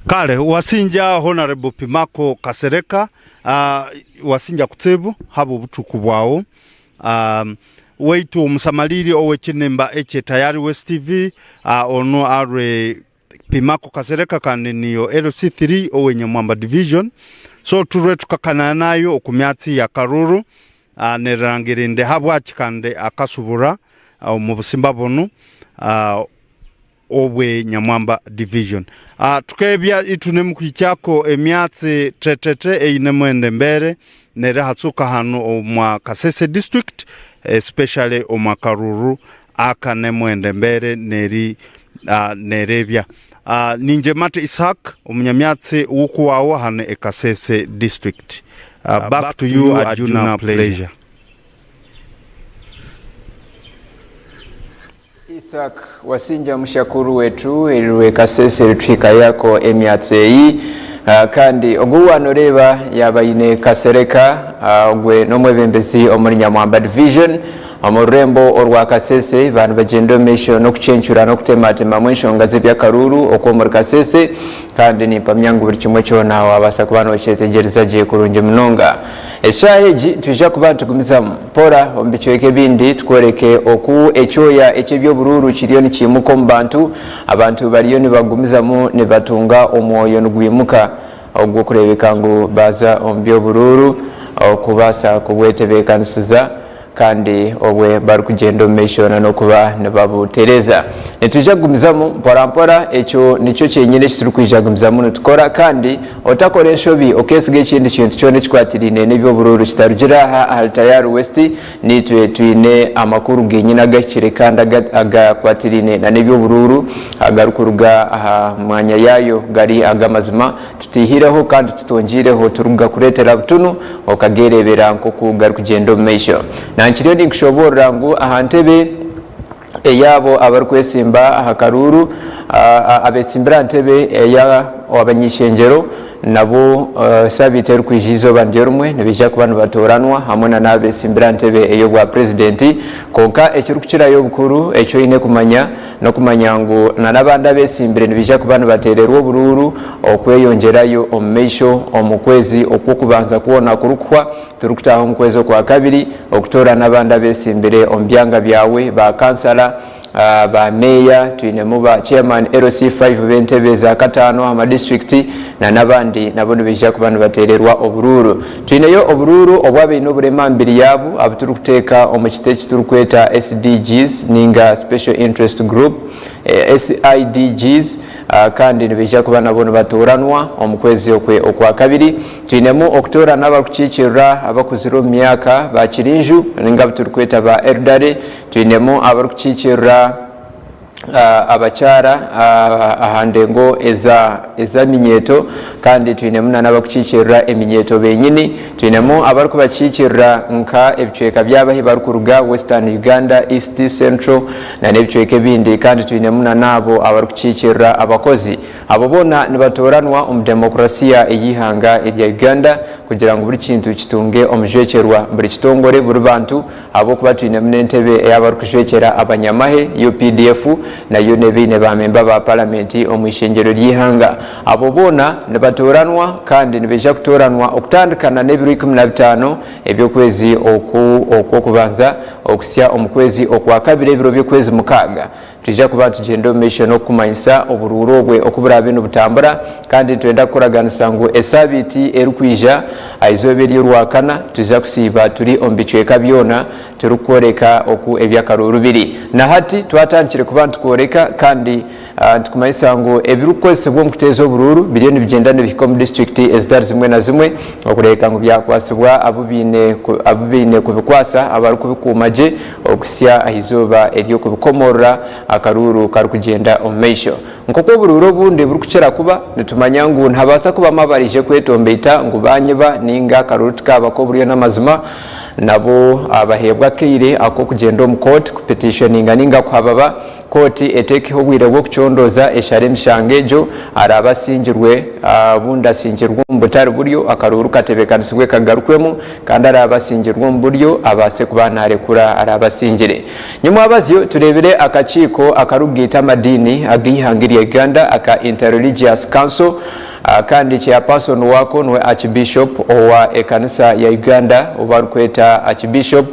Kale wasinja Honourable Pimako Kasereka uh, wasinja kutsibu haba obutuku bwawu uh, waitu omusamaliri owekinemba ekye Tayari West TV uh, ono arwe Pimako Kasereka kandi niyo LC3 owe Nyamwamba Division so turwe tukakana nayo okumyatsi ya karuru uh, nerangirinde habwaki kandi akasubura omu busimba bunu obwe Nyamwamba Division. Tukebya itune mukuhikyako emyatsi tetete eyinemu ende mbere nerihatsuka hanu omwa Kasese District especially omwa karuru aka nemwende mbere neri nerebya. Ninje Mate Ishaq omunyamyatsi wukuwawo hanu e Kasese District. Back to you Arjuna Pleasure. Isaac Wasinja mushakuru wetu erirwe Kasese rituhikayako emyatsi eyi ah, kandi ogu wanoreeba yaaba aine Kasereka ah, ogwe n'omwebembezi omuri Nyamwamba division omu rurembo orwa Kasese ba nibagyenda omu maisho n'okucencura n'okutematemamu enshonga z'eby'akaruuru okw'omuri Kasese kandi nimpamya ngu buri kimwe kyona wabaasa kuba nokyetegyereza gye kurungi munonga. Eshaaha egi nitwija kuba nitugumizamu mpora omu bicweka ebindi tukworeke oku ekyoya eky'eby'oburuuru kiriyo nikiimuka omu bantu. Abantu bariyo nibagumizamu nibatunga omwoyo nigwimuka. ogw'okureebeka ngu baaza omu by'oburuuru okubaasa kubwetebeekanisiza kandi obwe barikugyenda omu maisho na n'okuba nibabutereeza. Nitwija kugumizamu mpora mpora, ekyo nikyo kyenyine eki turikwija kugumizamu nitukora kandi otakora enshobi okeesiga ekindi kintu kyona ekikwatiraine n'eby'oburuuru kitarugire aha ahari Tayari West, naitwe twine amakuru genyine agahikire kandi agakwatiraine na n'eby'oburuuru agarikuruga aha mwanya yaayo gari ag'amazima. Tutaihireho kandi tutongyireho, turikugakureetera butunu okageereebera nk'oku garikugyenda omu maisho. Nankiriyo ninkushoboorora ngu aha ntebe ey'abo abarikwesimba aha karuuru, abetsimbire aha ntebe ey'abanyeishengyero nabo sabiiti erikwija eizooba niryo rimwe nibaija kuba nibatooranwa hamwe na n'abetsimbire aha ntebe ey'obwa purezidenti. Kwonka ekirikukirayo obukuru eki oine kumanya, N'okumanya ngu na n'abandi abeesimbire nibaija kuba nibateererwa oburuuru okweyongyerayo omu maisho omu kwezi okw'okubanza kwona kurikuhwa turikutaaha omu kwezi okwakabiri okutoorana abandi abeesimbire omu byanga byawe, ba kansala, ba meeya, twinemu ba chairman LC5 b'entebe za kataano aha madisiturikiti na n'abandi nabo nibaija kuba nibateererwa oburuuru. Twineyo oburuuru obw'abaine oburema aha mibiri yaabo abu turikuteeka omu kiti eki turikweta SDGs ninga Special Interest Group, SIDGs, kandi nibaija kuba nabo nibatooranwa omu kwezi okwe okwakabiri. Twinemu okutoorana abarikukiikirira abakuzire omu myaka ba kirinju ninga abu turikweta ba elderly. Twinemu abarikukiikirira abakyara aha ndengo ez'eminyeeto kandi twinemu nana abarikukiikirira eminyeeto benyini. Twinemu abarikubakiikirira nka ebicweka byabo ahi barikuruga, Western Uganda, East, Central nana ebicweka ebindi kandi twinemu nana abo abarikukiikirira abakozi. Abo boona nibatooranwa omu demokurasiya ey'eihanga erya Uganda kugira ngu buri kintu kitunge omujwekyerwa, buri kitongore, buri bantu Ahabw'okuba twinemu n'entebe ey'abarikujwekyera abanyamahe, UPDF, nayo neeba eine ba memba ba paramenti omu ishengyero ry'eihanga. Abo boona nibatooranwa kandi nibaija kutooranwa okutandikana n'ebiro 15 eby'okwezi oku okw'okubanza okuhitsya omu kwezi okwakabiri ebiro by'okwezi mukaaga. Nitwija kuba nitugyenda omu maisho n'okukumanyisa oburuuru obwe oku buraabe nibutambura kandi nitwenda kukuraganisa ngu esaabiiti erikwija aha izooba ery'Orwakana nitwija kusiiba turi omu bicweka byona turikworeka oku eby'akaruuru biri. Na hati twatandikire kuba nitukworeka kandi nitukumanyisa ngu ebirikukozesibwa omu kuteeza oburuuru biriyo nibigyenda nibihika omu disiturikiti ezitari zimwe na zimwe okureebeka ngu byakwatsibwa abu baine kubikwatsa abarikubikuuma gye Okuhitsya aha izooba ery'okubikomorora, akaruuru karikugyenda omu maisho. Nk'oku oburuuru obundi burikukira kuba, nitumanya ngu nihabaasa kubamu abaraije kwetomboita ngu baanyiba nainga akaruuru tikaaba k'oburyo n'amazima. Nabo baheebwa akaire ak'okugyenda omu kooti kupetishoninga nainga kuhababa. Kooti eteekeho obwire bw'okucondooza eshare emishango egyo, araabe asingirwe obundi asingirwe omu butari buryo, akaruuru katebeekanisibwe kagarukwemu, kandi araabe asingirwe omu buryo abaase kuba naarekura araabe asingire. Nyomwabazyo tureebire akakiiko akarikugaita amadiini ag'eihanga erya Uganda aka Inter-Religious Council kandi Chairperson waako niwe Archbishop owa ekanisa ya Uganda ou barikweta Archbishop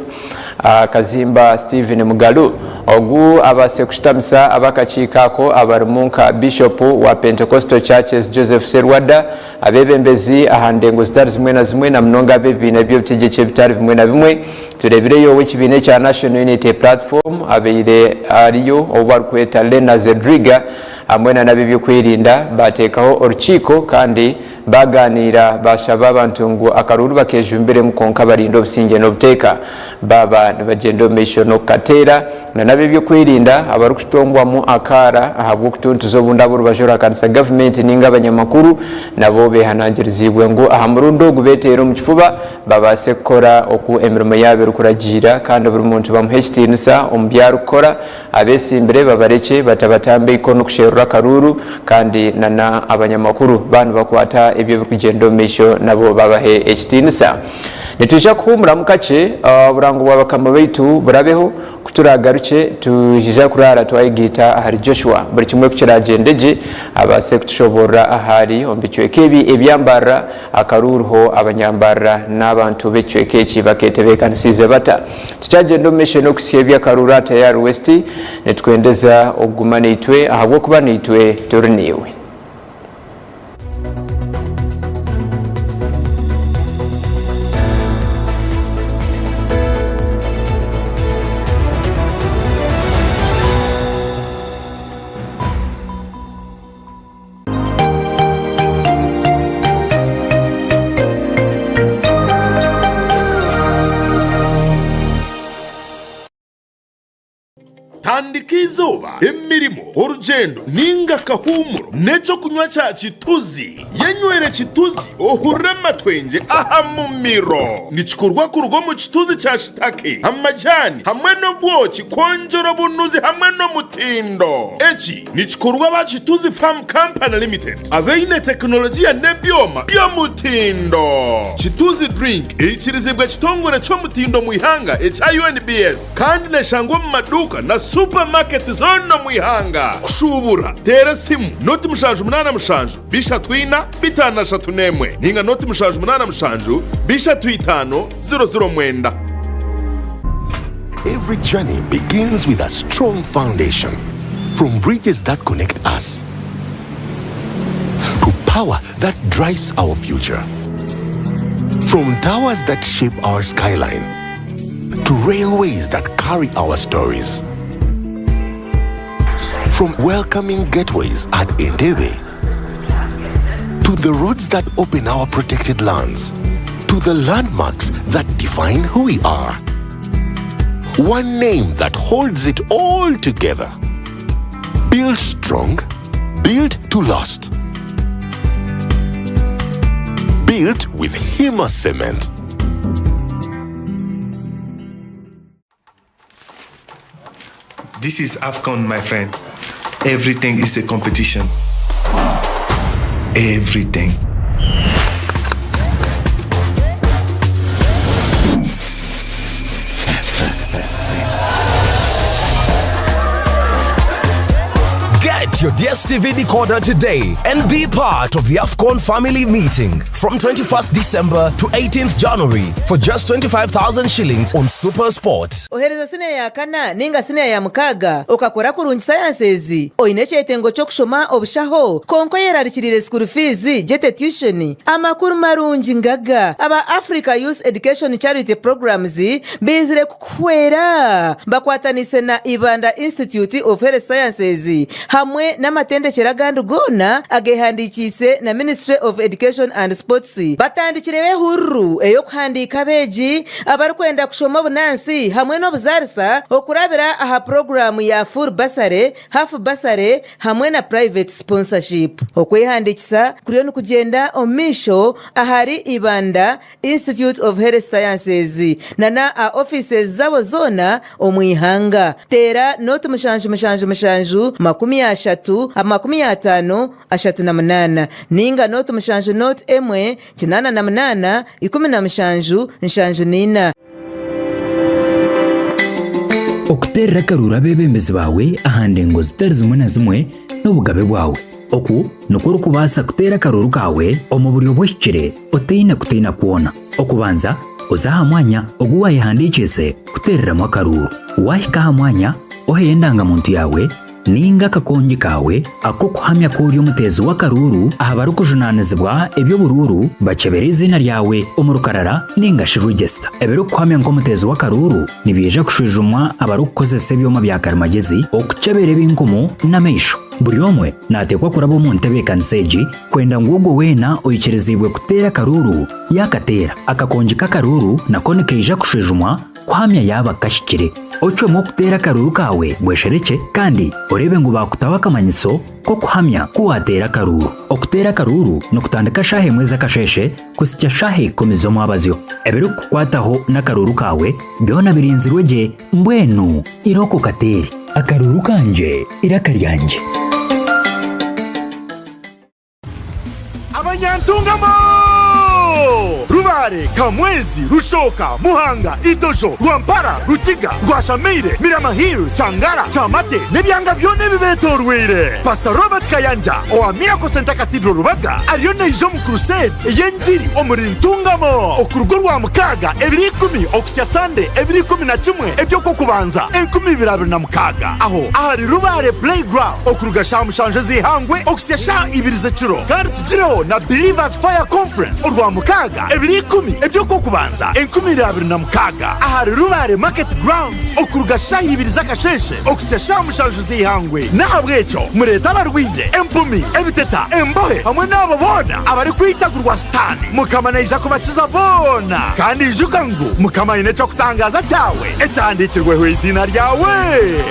Kazimba Stephen Mugalu. Ogu abaasire kushutamisa ab'akakiiko ako abarimu nka Bishopu wa Pentecostal Churches Joseph Serwadda, abeebembezi aha ndengo zitari zimwe na zimwe na munonga ab'ebibiina by'obutegyeki ebitari bimwe na bimwe. Tureebireyo ow'ekibiina ekya National Unity Platform abaire ariyo ou barikweta Lena Zedriga hamwe na n'ab'eby'okwerinda baateekaho orukiiko kandi Baagaaniira baashaba abantu ngu akaruuru bakeejumbiremu kwonka barinde obusingye n'obuteeka baaba nibagyenda omu maisho n'okukateera na n'ab'eby'okwerinda abarikutongwamu akaara ahabw'okutuntuza obundi ab'orubaju oruhakanisa gavumenti ninga abanyamakuru nabo beehanangiriziibwe ngu aha murundi ogu beeteere omu kifuba babaase kukora oku emirimo yaabo erikuragiira kandi buri muntu bamuhe ekitiinisa omu bi arikukora. Abetsimbire babarekye batabatamba eikono kusherura akaruuru kandi na na abanyamakuru baaba nibakwata ebyo ebirikugyenda omu maisho nabo babahe ekitiinisa. Nitwija kuhuumuramu kakye oburango bwa bakama baitu burabeho, ku turaagarukye twija kuraara twayegaita ahari Joshua buri kimwe ku kiraagyende gye abaase kutushoboorora ahu ari omu bicweka ebi ebya Mbarara, akaruuru ho abanyambarara n'abantu b'ekicweka eki bakeetebeekanisiize bata. Tukyagyenda omu maisho n'okuhitsya eby'akaruuru aha Tayari West, nitukwendeza okuguma naitwe ahabw'okuba naitwe turi naiwe. Handika eizooba, emirimo, orugyendo ninga akahuumuro n'ekyokunywa kya Kituzi. Yenywere Kituzi ohurire amatwengye aha mumiro. Nikikorwa kuruga omu kituzi kya shitake, amajaani hamwe n'obwoki kwongyera obunuzi hamwe n'omutindo. Eki nikikorwa aba Kituzi Farm Company Limited abaine tekinologiya n'ebyoma by'omutindo. Kituzi Drink eikirizibwa ekitongore ky'omutindo omu ihanga ekya UNBS kandi neshangwa omu maduuka na supamaketi zoona omu ihanga. Kushuubura, teera esimu noti 787 34 31 ninga noti 787 35 00 9. Every journey begins with a strong foundation. From bridges that connect us to power that drives our future. From towers that shape our skyline to railways that carry our stories. From welcoming gateways at Entebbe to the roads that open our protected lands to the landmarks that define who we are. One name that holds it all together. Built strong, built to last. Built with Hima Cement. This is AFCON, my friend. Everything is a competition. Everything. Get your DSTV decoder today and be part of the AFCON family meeting from 21st December to 18th January for just 25,000 shillings on Super Sport. Oheereza siniya ya kana nainga siniya ya mukaaga okakora kurungi sayansi ezi? Oine ekyetengo ky'okushoma obushaho kwonka oyerarikiriire school fees, gyete tuition? Amakuru marungi ngaga, aba Africa Youth Education Charity Programs baizire kukuhwera bakwataniise na Ibanda Institute of Health Sciences hamwe n'amatendekyero agandi goona agehandiikiise na Ministry of Education and Sports. Batandikireho ehururu ey'okuhandiika abeegi abarikwenda kushoma obunansi hamwe n'obuzaarisa okurabira aha puroguraamu ya Full Bursary, Half Bursary hamwe na Private Sponsorship. Okwehandiikisa kuriyo nikugyenda omu maisho ahari Ibanda Institute of Health Sciences na na aha offices zabo zoona omu ihanga. Teera noti 777 30 50 38 ninga noti 7 noti 1 88 17 74. Okuteerera akaruuru abeebembezi baawe aha ndengo zitari zimwe na zimwe n'obugabe bwawe. Oku nikwo orikubaasa kuteera akaruuru kaawe omu buryo buhikire otaine kutiina kwona. Okubanza, oze aha mwanya ogu waayehandiikiise kuteereramu akaruuru. Waahika aha mwanya, oheyo endangamuntu yaawe nainga akakongi kaawe ak'okuhamya ku ori omuteezi w'akaruuru aha barikujunaanizibwa eby'oburuuru bakyebere eiziina ryawe omu rukarara nainga shi register. Ebirikukuhamya nk'omuteezi w'akaruuru nibiija kushwijumwa abarikukozesa ebyoma bya karimagyezi okukyebera ebinkumu n'amaisho. Buri omwe naateekwa kuraba omu ntebeekanisa egi kwenda ngu ogwo weena oikiriziibwe kuteera akaruuru yaakateera. Akakongi k'akaruuru nako nikaija kushwijumwa kuhamya yaaba kahikire. Ocwemu okuteera akaruuru kaawe bwesherekye kandi oreebe ngu baakutaho akamanyiso k'okuhamya ku waateera akaruuru. Okuteera akaruuru nikutandika shaaha emwe z'akasheeshe kuhitsya shaaha ikumi z'omwabazyo. Ebirikukukwataho n'akaruuru kaawe byona birinzirwe gye. Mbwenu irooko okateere. Akaruuru kangye, eiraka ryangye. Abanyantungamo! Rubare, Kamwezi, Rushoka, Muhanga, Itojo, Rwampara, Rukiga, Rwashamaire, Mirama Hills, Kyangara, Kyamate n'ebyanga byona ebibetorweire. Pastor Robert Kayanja owa Miracle Centre Cathedral Rubaga ariyo naija omu crusade ey'engiri omuri Ntungamo okuruga Orwamukaaga ebiro ikumi okuhitsya Sunday ebiro 11 eby'Okwokubanza 2026 aho ahari Rubare Playground. Okuruga shaaha mushanju ez'eihangwe okuhitsya shaaha ibiri z'ekiro. Kandi tugireho na Believers Fire Conference Orwamukaaga ebiro ikumi eby'Okwokubanza 2026 ahari Rubare Market Grounds okuruga shaaha ibiri z'akasheeshe okuhitsya shaaha mushanju z'eihangwe. N'ahabw'ekyo mureete abarwaire, empumi, ebiteta, embohe hamwe n'abo boona abarikwitagurwa Sitaane. Mukama naija kubakiza boona. Kandi ijuka ngu Mukama aine eky'okutangaaza kyawe ekyahandiikirweho eiziina ryawe.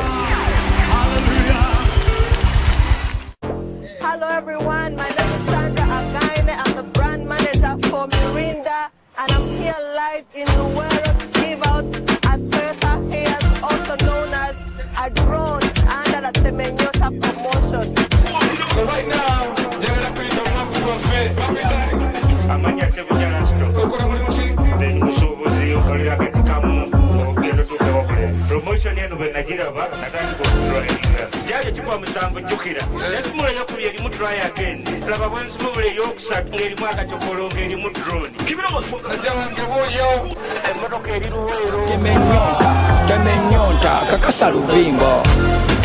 Amanya Sebujala Store. Okora murimo ki? Ndi mushuubuzi okorera akati kamu orugyendo otuukeho obureebe. Promotion enu bwenagiraba natandika okudrivinga. Gyayo kigwa musanvu jukira. Nentumura eyokubiri erimu try again. Laba bwensumubura eyokusatu nga erimu akachokolo nga erimu drone. Emotoka eri Luweero. Tema enyonta, tema enyonta, kakasa lubimbo.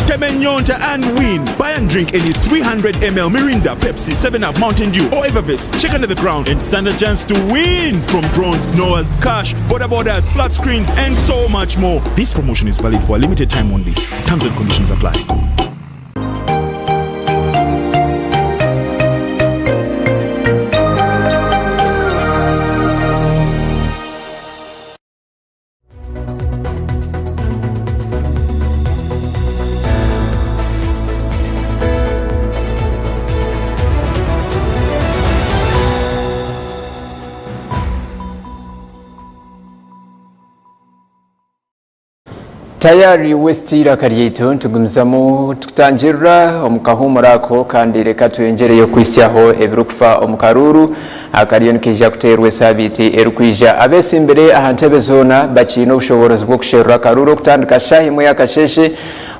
Tema enyonta and win! Buy and drink any 300ml Mirinda, Pepsi, 7up, Mountain Dew or Evervest. Check under the ground and stand a chance to win! From drones, Noahs, cash, boda bodas, flat screens and so much more. This promotion is valid for a limited time only. Terms and conditions apply. Tayari West eiraka ryaitu nitugumizamu tukutangirira omu kahuumuro ako kandi reka tweyongyereyo kuhitsyaho ebirikufa omu karuuru akariyo nikaija kuteerwa esaabiiti erikwija. Abeesimbire aha ntebe zoona bakiine obushoboorozi bw'okusherura akaruuru okutandika shaaha emwe y'akasheeshe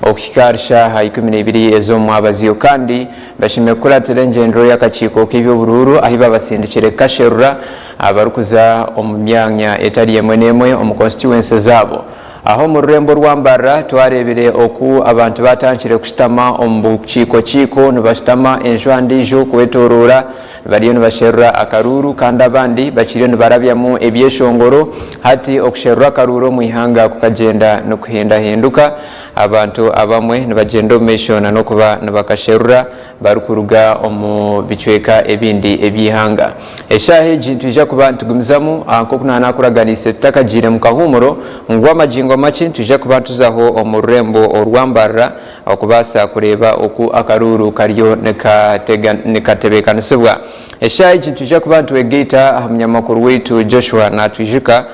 okuhika ahari shaaha 12 ez'omu mwabazyo kandi bashemereire kukuratira engyendero y'akakiiko k'eby'oburuuru ahu babasindikire kukasherura abarikuza omu myanya etari emwe n'emwe omu constituency zaabo. Aha omu rurembo rwa Mbarara twareebire oku abantu baatandikire kushutama omu bukiiko-kiiko nibashutama enju aha ndiijo kwetoroora bariyo nibasherura akaruuru kandi abandi bakiriyo nibarabyamu ebyeshongoro. Hati okusherura akaruuru omu ihanga kukagyenda nikuhindahinduka. Abantu abamwe nibagyenda omu maisho n'okuba nibakasherura barikuruga omu bicweka ebindi eby'eihanga. Eshaaha egi nitwija kuba nitugumizamu nk'oku naanakuraganiise tutakagiire mu kahuumuro ngu amagingo makye nitwija kuba nituzaho omu rurembo orwa Mbarara okubaasa kureeba oku akaruuru kariyo nikatebeekanisibwa. Eshaaha egi nitwija kuba nitwegaita aha munyamakuru waitu Joshua Natwijuka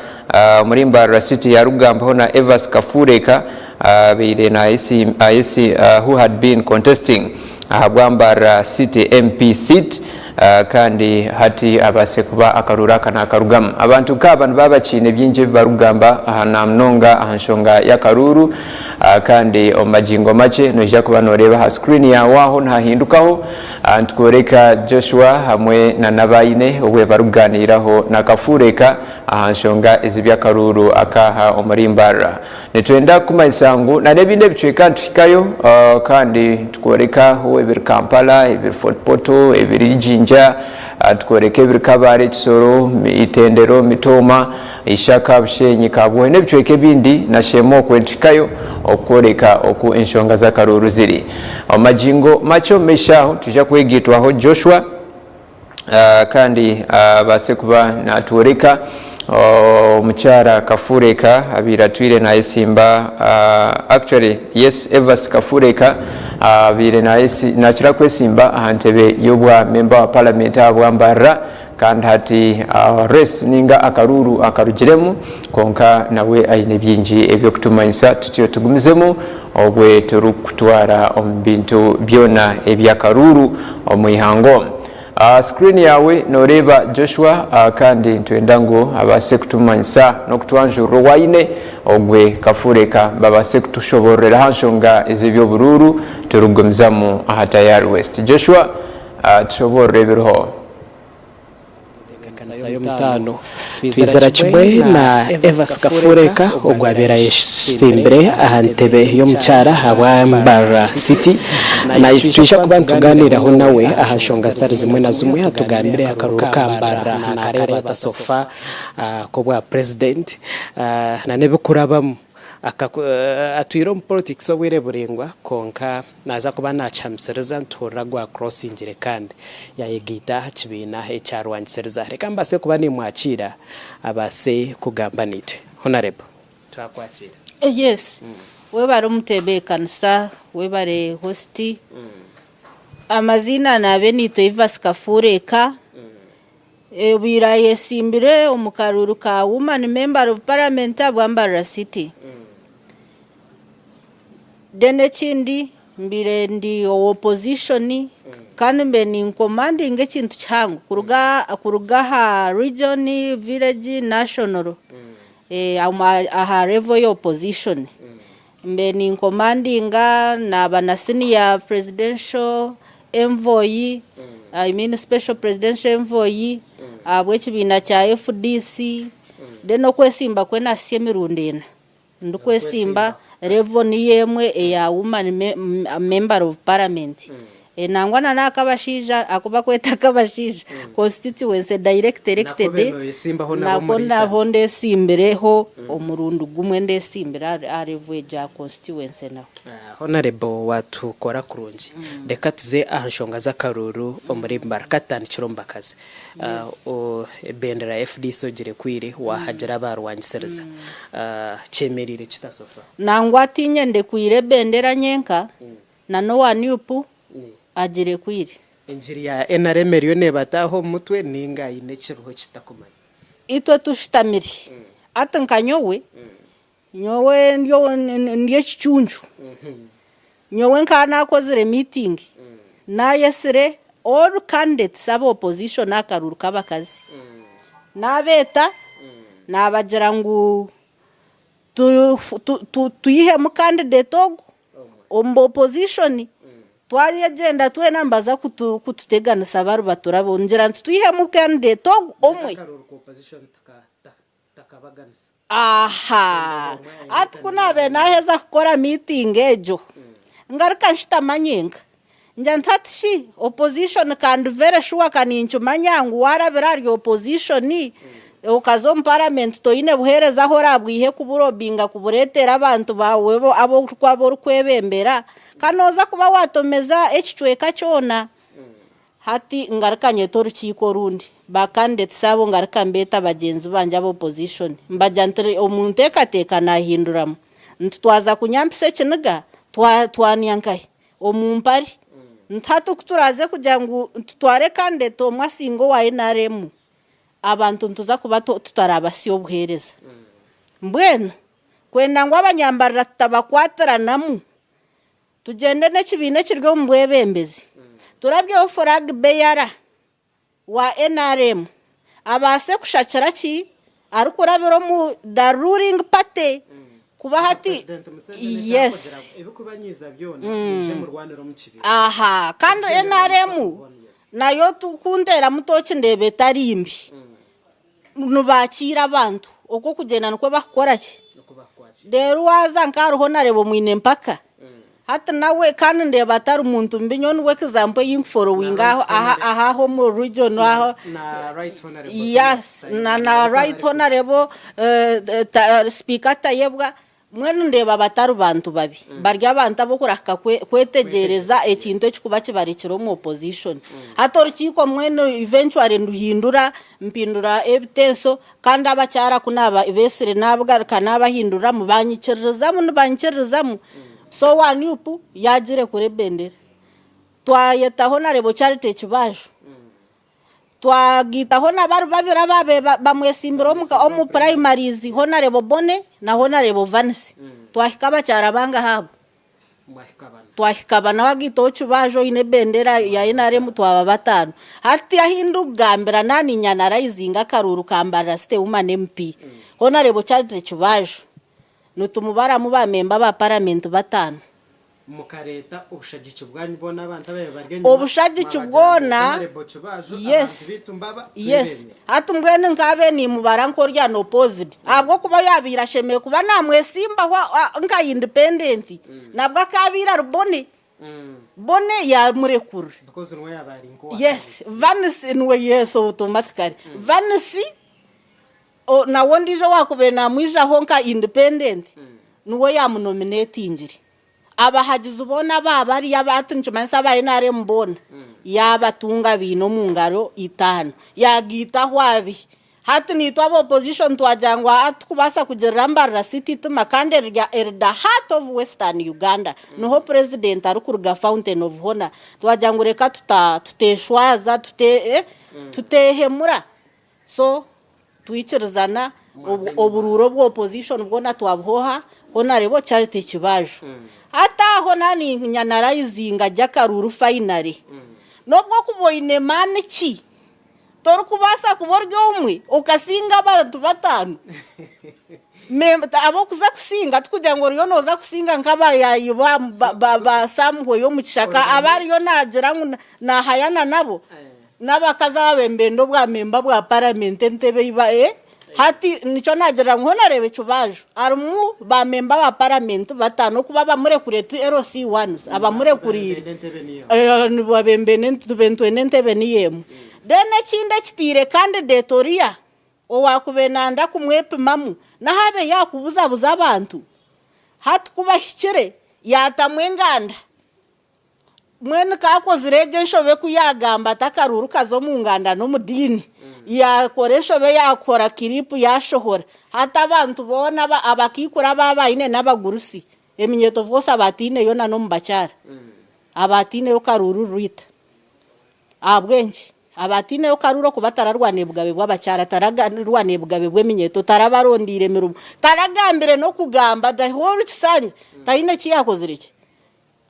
omuri Mbarara City arikugambaho na Evas Kafuureka abaire who had been contesting ahabwa Mbarara City MP seat kandi hati abaase kuba akaruuru aka nakarugamu. Abantu nkaaba nibaba bakiine bingi ebi barikugamba aha namunonga aha nshonga y'akaruuru kandi omu magingo makye noija kuba noreeba aha screen yaawe aho nihahindukaho nitukworeka Joshua hamwe na Nabaine obwe barikuganiiraho na Kafuureka aha nshonga ez'eby'akaruuru akaaha omuri Mbarara. Nitwenda kukumanyisa ngu na n'ebindi ebicweka nituhikayo kandi tukworekaho ebiri Kampala, ebiri Fort Portal, ebiri Jinja, tukworeka ebiri Kabale, Kisoro, Itendero, Mitooma, Ishaka, Bushenyi, Kabwohe n'ebicweka ebindi na Sheema okwe nituhikayo okukworeka oku enshonga z'akaruuru ziri. Omu magingo makye omu maisho aho nitwija kwegaitwaho Joshua. Kandi abaase kuba natworeka omukyara Kafureka abaire atwire nayesimba actually yes Evas Kafureka abaire nakira kwesimba aha ntebe y'obwa member wa parliament ahabwa Mbarara kandi hati race ninga akaruuru akarugiremu kwonka nawe aine bingi ebyokutumanyisa tutyo tugumizemu obwe turikukutwara omu bintu byona eby'akaruuru omu ihanga omu. Aha sikuriini yaawe nooreeba Joshua kandi nitwenda ngu abaase kutumanyisa n'okutwanjurira ou aine ogwe Kafureka babaase kutushoboororera aha nshonga ez'eby'oburuuru turikugumizamu aha Tayari West. Joshua tushoboorore ebiriho. Ekanisa y'omutaano. Twizera kimwe na Evas Kafureka ogwabaire ayesimbire aha ntebe y'omukyara ahabwa Mbarara City. Naitwija kuba nitugaaniiraho nawe aha nshonga zitari zimwe na zimwe atugambire akaruru ka Mbarara naareeba ata so far ak'obwa purezidenti na n'ebikurabamu. Atwire omu politics obwire buraingwa kwonka naaza kuba naakihamisiriza nituhurira gwa crossingire kandi yaayegaita aha kibiina ekyarwangisiriza. Reka mbaase kuba nimwakiira abaase kugamba naitwe. Honarebo, twakwakiira. Yes, webare omutebekanisa, webare host. Amaziina naabe niitwe Evas Kafuureka. Obaire ayesimbire omu karuuru ka Woman Member of Parliament ahabwa Mbarara City. Then ekindi Mbaire ndi owa opposition kandi mbaire ninkomandinga ekintu kihango kuruga kuruga aha region, village, national aha level ya opposition. Mbaire ninkomandinga naaba na senior presidential envoy, I mean special presidential envoy ahabw'ekibiina kya FDC then okwesimba kwe nahitsya emirundi ena. Ndikwesimba level niyo emwe eya woman member of parliament. Nangwa na n'akabashaija aku bakweta akabashaija constituency direct elected nako naho ndesimbireho omurundi gumwe ndesimbire aha level egyo aha constituency naho. Honarebo watukora kurungi. Reka tuze aha nshonga z'akaruuru omuri Mbarara. Katutandikire omu bakazi. Ebendera ya FDC ogirekwire wahagira abarwangisiriza. Kyemereire kita so far? Nangwa tinye ndekwire ebendera nyenka na n'owa nup agirekwire. Engiri ya nrm eriyo nebataaha omu mutwe ninga haine ekiriho ekitutakumanya? Itwe tushutamire hati nka nyowe, nyowe ndi ekicuncu, nyowe nkaba nakozire meeting nayesire all candidates aba opposition aha karuuru k'abakazi, nabeeta nabagira ngu twihemu candidate ogu omu opposition twayegyenda twena nibaza kututeganisa bari baturabo ngira nti twihemu candidate ogu omwe. Aha hati ku naabaire naaheza kukora miitingi egyo, ngaruka nshutama nyenka, ngira nti hati shi opposition ka ndi very sure ka ninkimanya ngu waarabira ahari opposition okaza omu paramenti toine buheereza ahu oraabwihe kuburobinga kubureetera abantu baawe abu orikwebembera, ka nooza kuba waatomeza ekicweka kyona. Hati ngaruka nyeta orukiiko orundi, ba candidates abo ngaruka mbeeta bagyenzi bangye aba opposition mbagira nti omu nteekateeka naahinduramu nti twaza kunyampisa ekiniga twa twania nkahi? Omu mpare. Nti hati ku turaaze kugira ngu tutware candidate omwe asinge owa nrm, abantu nituza kuba tutaraabasya obuheereza. Mbwenu kwenda ngu abanyambarira tutabakwatiranamu, Tugyende n'ekibiina ekiri omu bwebembezi, turabyeho flag bearer wa nrm abaase kushakira ki arikurabira omu the ruling party kuba hati yes aha kandi nrm nayo kunteeramu tooki ndeeba etari mbi nibakiira abantu okwo okugyenda nikwo bakukora ki reero waaza nka hariho nareeba omwine mpaka hati nawe kandi ndeeba atari muntu mubi nyowe niwe example ei nkuforowinga aho aha aho omu region aho yes na na right honorable speaker Tayebwa Mbwenu ndeeba batari bantu babi, bari abantu ab'okurahika kwetegyereza ekintu ekirikuba kibarekire omu opposition. Hati orukiiko mbwenu eventually nduhindura, mpindura ebiteeso kandi abakyara ku naabeetsire naabigaruka naabahinduriramu banyikiririzamu nibanyikiririzamu. So owa nup yaagirekura ebendera. Twayetaho na Rebo Charity Ekibaju. Twagaitaho na bari babiri abaabaire bamwetsimbire omu primaries, Honarebo Bonny na Honarebo Vance. Twahika abakyara bangahi abo? Twahika bana. Wagaitaho Kibaju oine ebendera ya nrm twaba bataano. Hati ahi ndikugambira naaba ninyanarayizinga akaruuru ka Mbarara City Woman MP, Honarebo Charity Kibaju nitumubaramu ba memba ba paramenti bataano. Mukareeta obushagiki bwanyu bwona abantu ababaire bari enyima Obushagiki mwabagira ngu bwona Honourable Kibaju yes abantu baitu mbaba yes twebembere. Hati mbwenu nkaabaire nimubara nk'ori unopposed ahabw'okuba yaabaire ashemereire kuba naamwesimbaho nka independent nabwo akaabaire ari Bonny Bonny yaamurekurira Because niwe yaaba ari nk'owa yes kabiri. Vance niwe yes automatically Vance nawe ondiijo owaakubaire naamwijaho nka independent niwe yaamunominatingire. Abahagizi boona abaaba ariyo aba nikimanyisa aba nrm boona yaabatunga abaine omu ngaro itaano yaagaitaho abi. Hati naitwe aba opposition twagira ngu aa titukubaasa kugirira Mbarara City itima kandi eri eri the heart of Western Uganda niho president arikuruga fountain of honour twagira ngu reka tuta tuteshwaza tute tutehemura So twikirizana oburuuru obwa opposition bwona twabuha oha? Honarebo Charity Kibaju. Hati aho naninyanarayizinga gye akaruuru finally. N'obu okuba oine maani ki, torikubaasa kuba ori omwe okasinga abantu bataano. Ab'okuza kusinga tikugira ngu oriyo nooza kusinga nk'abayaayi ba Sam Hweyo omu kishaka abu ariyo naagira ngu naahayana nabo, n'abakazi aba nibenda obwa memba bwa paramenti entebe ei ba Hati nikyo naagira ngu hoona reeba ekibaju harimu ba memba ba paramenti bataano okuba abamurekuriire ti LC ones abamurekuriire twena entebe niyo emwe. Then ekindi ekitiire candidate oriya owaakubaire nayenda kumwepimamu n'ahabe yaakubuzabuza abantu hati ku bahikire yaatamu enganda. Mbwenu ka akozire egyo enshobe ku yaagamba ati akaruuru kaza omu nganda n'omu diini, yaakora enshobe yaakora kiripu yaashohora. Hati abantu boona abakaikuru abu aba aine n'abagurusi, eminyeeto of course aba ataineyo na n'omu bakyara, aba ataineyo karuuru rwita. Ahabw'enki? Aba ataineyo karuuru okuba tararwaniire bugabe bw'abakyara, tararwaniire bugabe bw'eminyeeto, tarabarondeire mirimo, taragambire n'okugamba the whole kisanja taine eki yaakozire ki?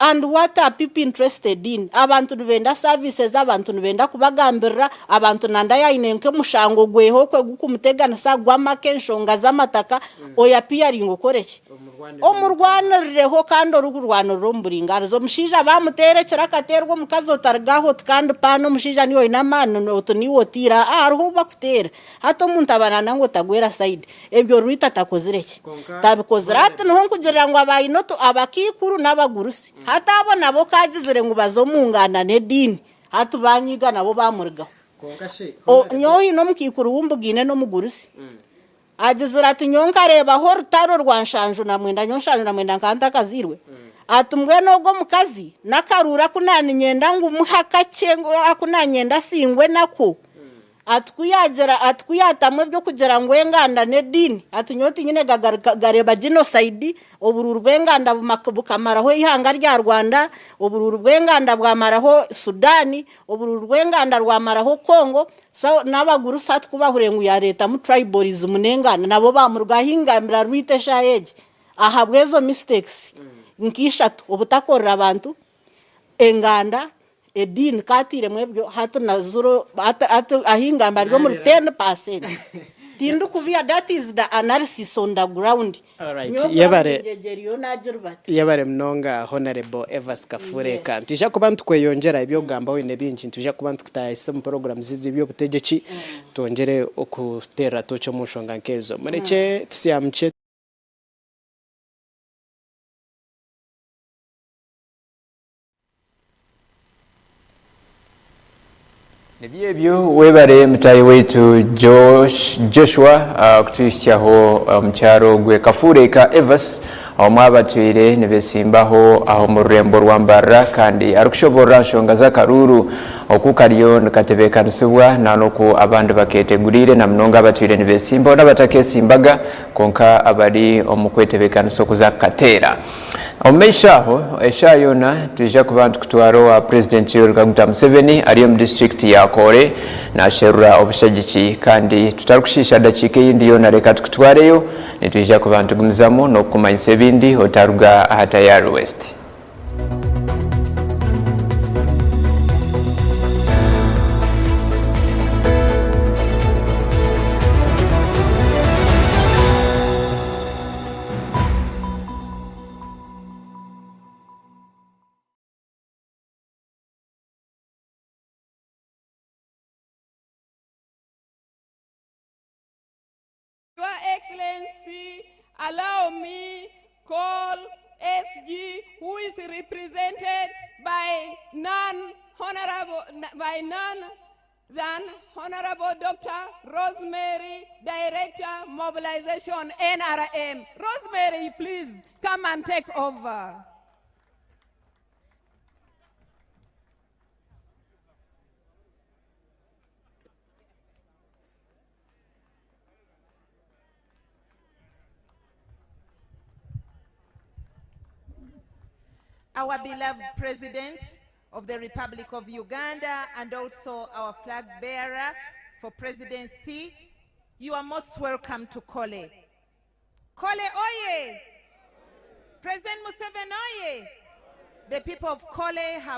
And what are people interested in? Abantu nibenda services, abantu nibenda kubagambirira, abantu nanda yaine nk'omushango gwehe okwe gukumuteganisa gw'amaka, enshonga z'amataka, oya appearing okore ki? Omurwanirireho kandi orikurwanirira omu buringaaniza. Omushaija bamuteera ekiro akateerwa omukazi otaruga aho oti kandi paana omushaija niiwe oine amaani oti niiwe oteire, aa hariho obu bakuteera. Hati omuntu aba nanda ngu otagwera side. Ebyo Rwita atakozire ki? Tabikozire. Hati niho nkugirira ngu abaine otu abakaikuru n'abagurusi. Hati abo nabo kagizire ngu baze omu nganda n'ediini, hati banyiiga nabo bamurugaho. O, nyowe haine omukaikuru ou mbugaine n'omugurusi. Agizire ati nyowe nkareebaho orutaro rwa 79, nyowe 79 nkaba ntakazairwe. Ati mbwenu ogwo omukazi n'akaruuru aku naaniinyenda ngu muhe akakye aku naanyenda asingwe nako. Ati ku yaagira ati ku yaatamu eby'okugira ngu enganda n'ediini, ati nyowe tinyine gagaruka gareeba genocide, oburuuru bw'enganda bukamaraho eihanga rya Rwanda, oburuuru bw'enganda bwamaraho Sudan, oburuuru bw'enganda rwamaraho Congo, so n'abagurusi hati ku bahuriire ngu yaareetamu tribalism n'enganda nabo baamurugaho ahingambira rwita eshaaha egi ahabw'ezo mistakes nk'ishatu, obutakorera bantu, enganda, Ediini ka atairemu ebyo hati na zuro hati hati ahingamba ari omuri 10%. Tindikubiha that is the analysis on the ground. Alright, Nyowe yebare ground ngyegyeriyo nagiribata. Yebare munonga Honourable Evas Kafureka. Nitwija kuba nitukweyongyera eby'okugamba oine bingi, nitwija kuba nitukutaayisa omu puroguramu zaitu z'eby'obutegyeki twongyere okuteerera tooki omu nshonga nk'ezo. Murekye tusyamukye. Nibyo ebyo webare mutaahi waitu Josh, Joshua kutuhitsyaho omu kyaro gwe Kafuure ka Evas omwe abatwire nibesimbaho aho omu rurembo rwa Mbarara kandi arikushoborora nshonga z'akaruuru oku kariyo nikatebeekanisibwa na n'oku abandi baketeguriire na munonga abatwire nibesimbaho n'abatakesimbaga kwonka abari omu kwetebeekanisa okuza kukateera. Omu maisho aho, eshaaha yoona nitwija kuba nitukutwara owa Purezidenti Yoweri Kaguta Museveni ari omu disiturikiti ya Koore nasherura obushagiki kandi tutarikushiisha dakiika eyindi yoona reka tukutwareyo, nitwija kuba nitugumizamu n'okukumanyisa ebindi otaruga aha Tayari West. Your Excellency, allow me call SG, who is represented by none honorable, by none than Honorable Dr. Rosemary, Director, Mobilization, NRM. Rosemary, please come and take over. Our beloved President of the Republic of Uganda and also our flag bearer for presidency, you are most welcome to Kole. Kole oye! President Museveni oye! The people of Kole have